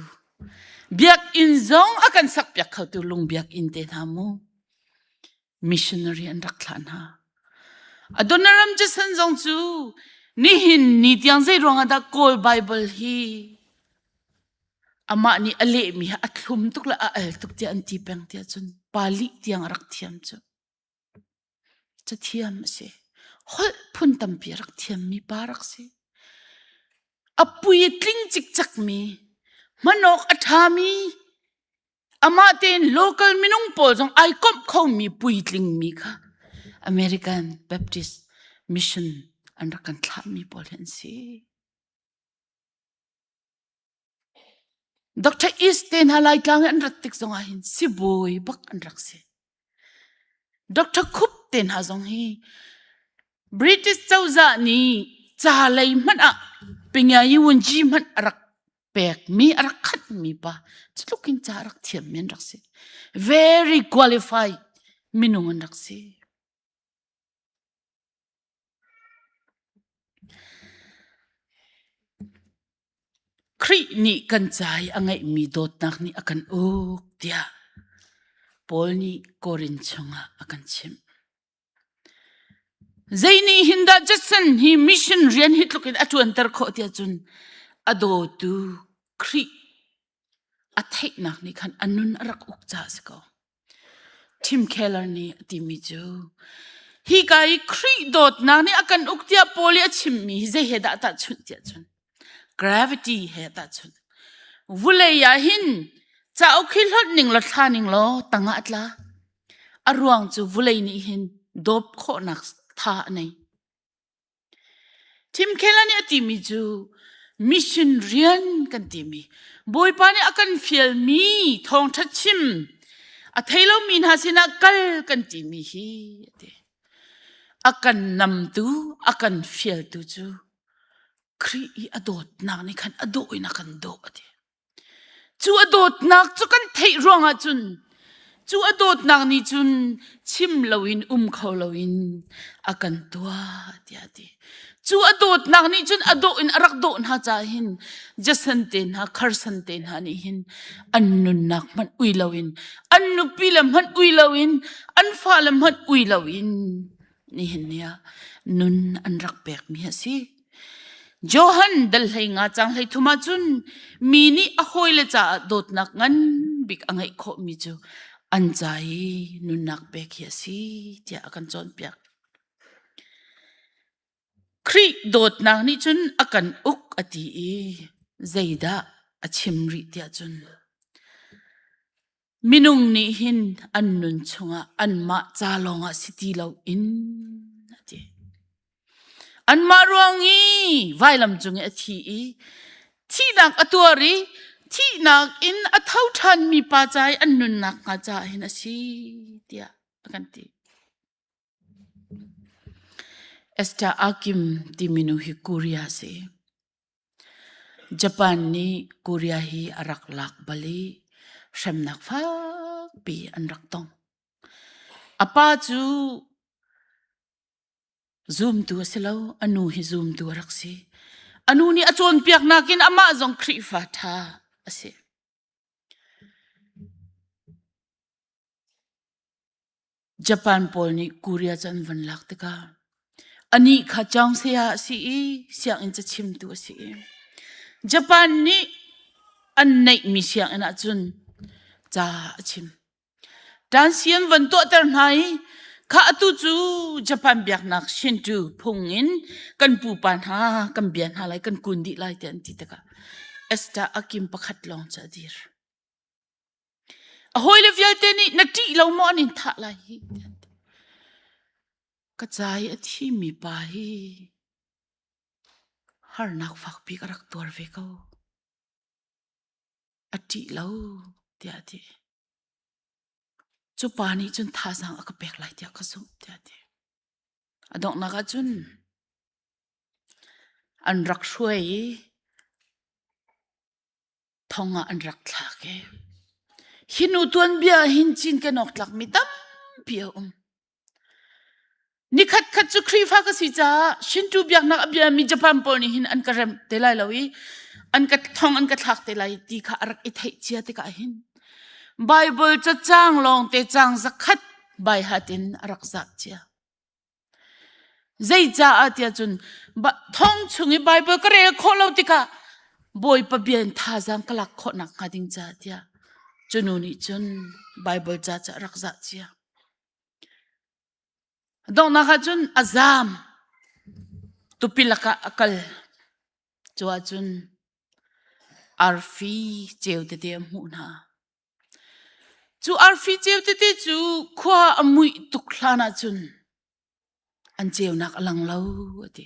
biakinn zong a kan sakpiak khotu lung biakinn te hna mu missionary an rak thlah hna. Adoniram Judson zong cu nihin ni tiang zei ruangah dah Kawl Bible hi amah nih a lehmi a thlum tuk le a al tuk tiah an ti peng tiah cun Pali tiang a rak thiam cu. Cathiam a si. Holh phun tampi a rak thiammi pa rak si. A pui tling cikcekmi, hman awk a ṭhami, amah tein local minung pawl zong ai komh khomi puitlingmi kha American Baptist Mission an rak kan thlahmi pawl hi an si. Dr. East te hna Laitlang i an rat tik zongah hin sibawi bak an rak si. Dr. Khup te hna zong hi British cozah nih ca lei hmanh ah Pingayi Wunji hmanh a rak pekmi a rak khatmi pa cutluk in ca a rak thiammi an rak si. Very qualified minung an rak si. Khrih nih kan ca i a ngeihmi dawtnak nih a kan uk tiah Paul nih Korin chungah a kan chimh. Zei nih hin dah Judson hi mission rian hi tluk in a ṭuanter khawh tiah cun a dawtu Khrih a theihnak nih khan a nun a rak uk caah a si ko. Tim Keller nih a timi cu hika i Khrih dawtnak nih a kan uk tiah Paul i a chimmi hi zei he dah tahchunh tiah cun gravity he tahchunh. Vulei ah hin cauk hi hlonh ning law thla ning law tangah a tla. A ruang cu vulei nih hin dawp khawhnak tha a nei. Tim Keller nih a timi cu mission rian kan timi Bawipa nih a kan fialmi thawngṭha chim a thei lomi hna sinah kal kan timi hi a ti. A kan namtu, a kan fialtu cu Khrih i a dawtnak nih khan a dawh in a kan dawh a ti. Cu a dawtnak cu kan theih ruangah cun cu a dawtnak nih cun chim loin um kho loin a kan tuah tiah a ti. Cu a dawtnak nih cun a dawh in a rak dawh hna caah hin Jason te hna Carson te hna nih hin an nunnak hmanh ui loin an nupi le hmanh ui loin an fale hmanh ui loin nihin ni ah nun an rak pekmi a si. Johan dal hlei nga cang hlei thum ah cun mi nih a hawile caah dawtnak ngan bik a ngeih khawhmi cu an ca i nunnak pek hi a si tiah a kan cawnpiak. Khrih dawtnak nih cun a kan uk a ti i zeidah a chim rih tiah cun Minung nih hin an nun chungah anmah ca lawngah si ti loin a ti. Anmah ruang i vailam cung i a thi i thihnak a tuar i thihnak in a tho ṭhanmi pa ca i an nunnak hnga caah hin a si tiah a kan ti. Esther Akim timi nu hi Korea si. Japan nih Korea hi a rak lak bal i hremnak fakpi an rak tong. A pa cu Zumtu a si lo, a nu hi zumtu a rak si. A nu nih a cawnpiaknak in amah zong Khrihfa ṭha a si. Japan pawl nih Korea cu an van lak tikah anih kha Chaung-saya a si i sianginn cachimtu a si i Japan nih an neihmi sianginn ahcun ca a chim. Ṭansi an van tuahter hna i kha atu cu Japan biaknak Shinto phung in kan pupa hna kan bia hna lai kan kun dih lai tiah an ti tikah Esther Akim pakhat lawng cu a dir. A hawile vialte nih na ṭih lo maw an in thah lai hi tiah an ti. Ka ca i a thimi pa hi harnak fakpi ka rak tuar ve ko. A ṭih lo tiah a ti. Cu pa nih cun thazaang a ka pek lai tiah ka zumh tiah a ti. A donghnak ah cun an rak hruai i thong ah an rak thlak i hi nu tuanbia hin cinken awk tlakmi tampi a um. Nikhat khat cu Khrihfa ka si caah Shinto biaknak a biami Japan pawl nih hin an ka remh te lai lo i an ka thong an ka thlak te lai ti kha a rak i theih cia tikah hin Bible cacang lawngte cang zakhat baihat in a rak zah cia. Zeicaah tiah cun thong chung i Bible ka rel khawh lo tikah Bawipa bia in thazaang ka lak khawh nak hnga ding caah tiah cu nu nih cun Bible ca cu a rak zah cia. Donghnak ah cun a zaam. Tupi lakah a kal. Cu ahcun arfi ceu tete a hmuh hna. Cu arfi ceu tete cu khua a muih tuk hlan ahcun an ceunak a lang lo a ti.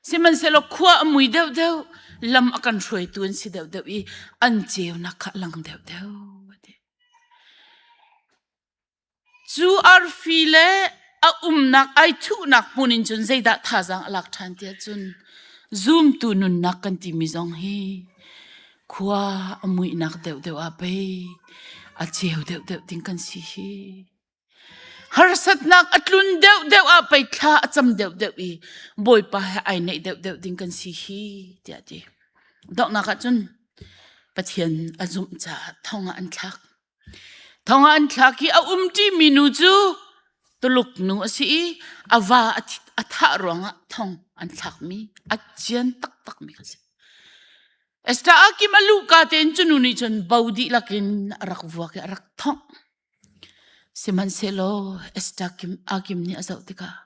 Sihmanhsehlaw khua a mui deuhdeuh, lam a kan hruaitu an si deuhdeuh i an ceunak kha a lang deuhdeuh a ti. Cu arfi le a umnak ai thuhnak hmun in cun zeidah thazaang a lak ṭhan tiah cun zumtu nunnak kan timi zong hi khua a muihnak deuhdeuh ah pei a ceu deuhdeuh ding kan si hi. Harsatnak a tlun deuhdeuh ah pei thla a cam deuhdeuh i Bawipa he ai naih deuhdeuh ding kan si hi tiah a ti. Donghnak ah cun Pathian a zumh caah thong ah an thlak. Thong ah an thlak i a umṭimi nu cu Tuluk nu a si i a va a thah ruangah thong an thlakmi a cian taktakmi kha a si. Esther Akim a luhka tein cu nu nih cun bo dihlak in a rak vuak i a rak thongh. Sihmanhsehlaw Esther Akim nih a zoh tikah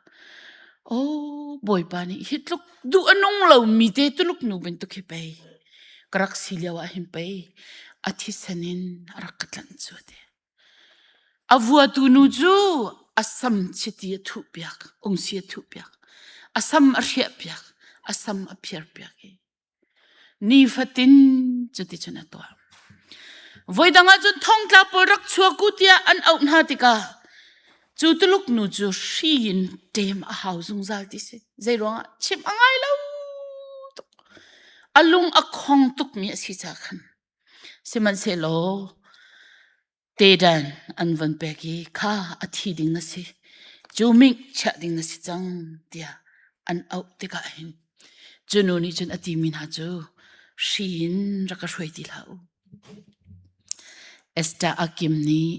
Aw Bawipa nih hi tluk duh a nung lomi te Tuluk nu bantuk hi pei ka rak si lio ah hin pei a thisen in a rak ka tlanh cu a ti. A vuatu nu cu a sam chiti a thuhpiak, ungsi a thuhpiak, a sam a hriahpiak, a sam a phiarpiak i nifatin cuticun a tuah. Voidang ah cun thongtla pawl rak chuak u tiah an auh hna tikah cu Tuluk nu cu hri in ṭem a hau zungzal ti si. Zei ruangah chimh a ngai lo tuk. A lung a khong tukmi a si caah khan. Sihmanhsehlaw Tedan an von pek i kha a thi ding na si cu ming chiah ding na si cang tiah an auh tikah hin cu nu nih cun a timi hna cu hri in rak ka hruai ti hlah u. Esther Akim nih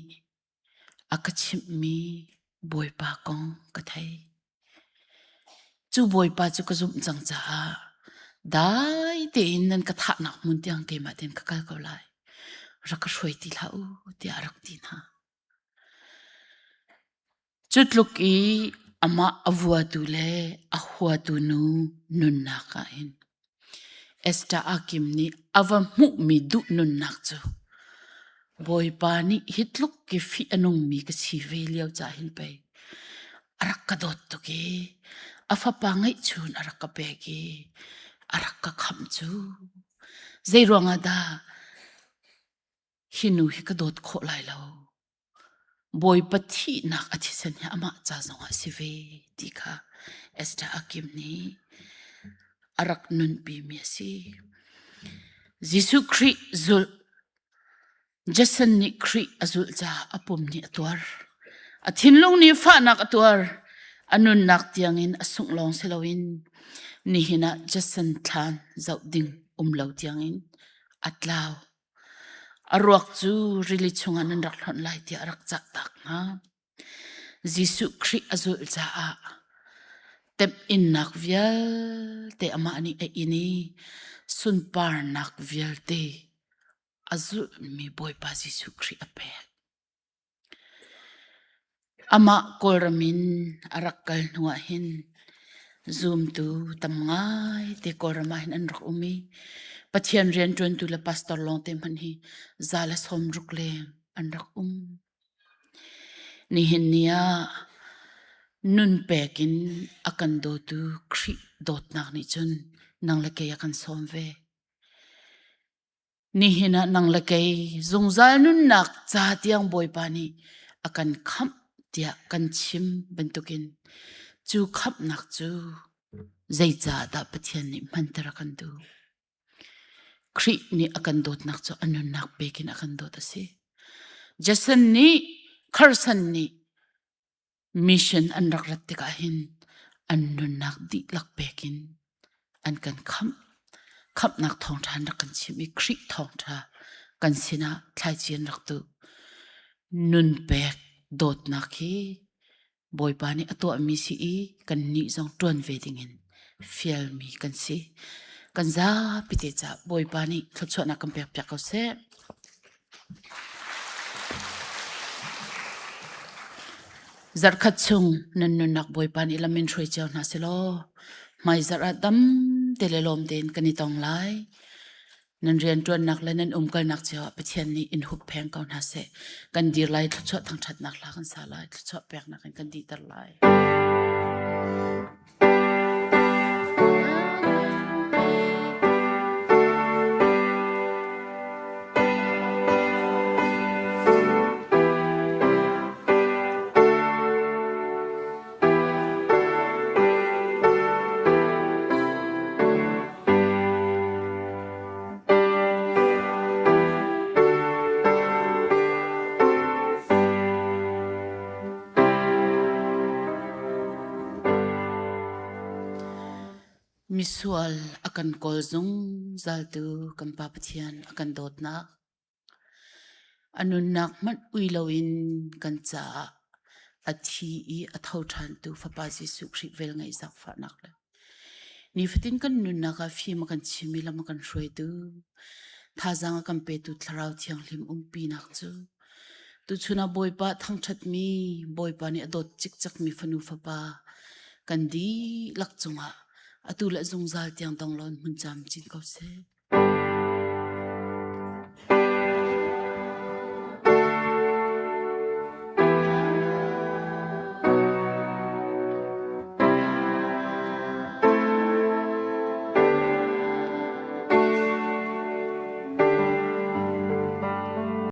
a ka chimhmi Bawipa kong ka thei. Cu Bawipa cu ka zumh cang caah dai tein nan ka thahnak hmun tiang keimah tein ka kal ko lai. Rak ka hruai ti hlah u tiah a rak ti hna. Cu tluk i amah a vuatu le a huatu nu nunnak ah hin Esther Akim nih a va hmuhmi duh nunnak cu Bawipa nih hi tluk ki fih a nungmi ka si ve lio ca hin pei a rak ka dawt tuk i a fapa ngeihchun a rak ka pek i a rak ka khamh cu zei ruangah dah hi nu hi ka dawt khawh lai lo Bawipa thihnak a thisen hi amah ca zongah a si ve ti kha. Esther Akim nih a rak nunpimi a si. Jesuh Khrih zulh Jason nih Khrih a zulh caah a pum nih a tuar. A thinlung nih fahnak a tuar. A nunnak tiangin a sungh lawng si loin nihin ah Jason thlan zoh ding um lo tiangin a tlau. A ruak cu rili chungah nan rak hlonh lai tiah a rak cahtak hna. Jesuh Khrih a zulh caah temhinnak vialte amah nih a in i sunparnak vialte a zulhmi Bawipa Jesuh Khrih a pek. Amah Kawlram in a rak kal hnuah hin zumtu tam ngaite Kawlram ah hin an rak um i Pathian rianṭuantu le pastor lawngte hmanh hi za le 60 leng an rak um. Nihin ni ah nun pek in a kan dawtu Khrih dawtnak nih cun nang le kei a kan sawm ve. Nihin ah nang le kei zungzal nunnak ca tiang Bawipa nih a kan khamh tiah kan chim bantukin cu khamhnak cu zeicahdah Pathian nih hmanter a kan duh? Khrih nih a kan dawtnak cu a nunnak pek in a kan dawt a si. Jason nih Carson nih mission an rak rat tikah hin an nunnak dihlak pek in an kan khamh. Khamhnak thawngṭha an rak kan chimh i Khrih thawngṭha kan sinah thlaici an rak tuh. Nun pek dawtnak hi Bawipa nih a tuahmi si i kannih zong ṭuan ve dingin fialmi kan si. Kan zapi te caah Bawipa nih thluachuahnak kan pekpiak ko seh. Zarhkhat chung nan nunnak Bawipa nih lam in hruai cio hna selaw hmaizarh ah dam te le lawm tein kan i tong lai. Nan rianṭuannak le nan umkalnak cio ah Pathian nih in huppheng ko hna seh. Kan dir lai thluachuah thangṭhatnak hla kan sa lai, thluachuah peknak in kan dihter lai. Misual a kan kawl zungzaltu kan Pa Pathian a kan dawtnak A nunnak hmanh ui loin kan caah a thi i a tho ṭhantu Fapa Jesuh Khrih velngeih zaangfahnak le nifatin kan nunnak ah fim a kan chim i lam a kan hruaitu, thazaang a kan petu Thlarau Thianghlim umpinak cu tuchun ah Bawipa thangṭhatmi, Bawipa nih a dawt cikcekmi fanu fapa kan dihlak cungah atu le zungzal tiang dong loin hmun camcin ko seh.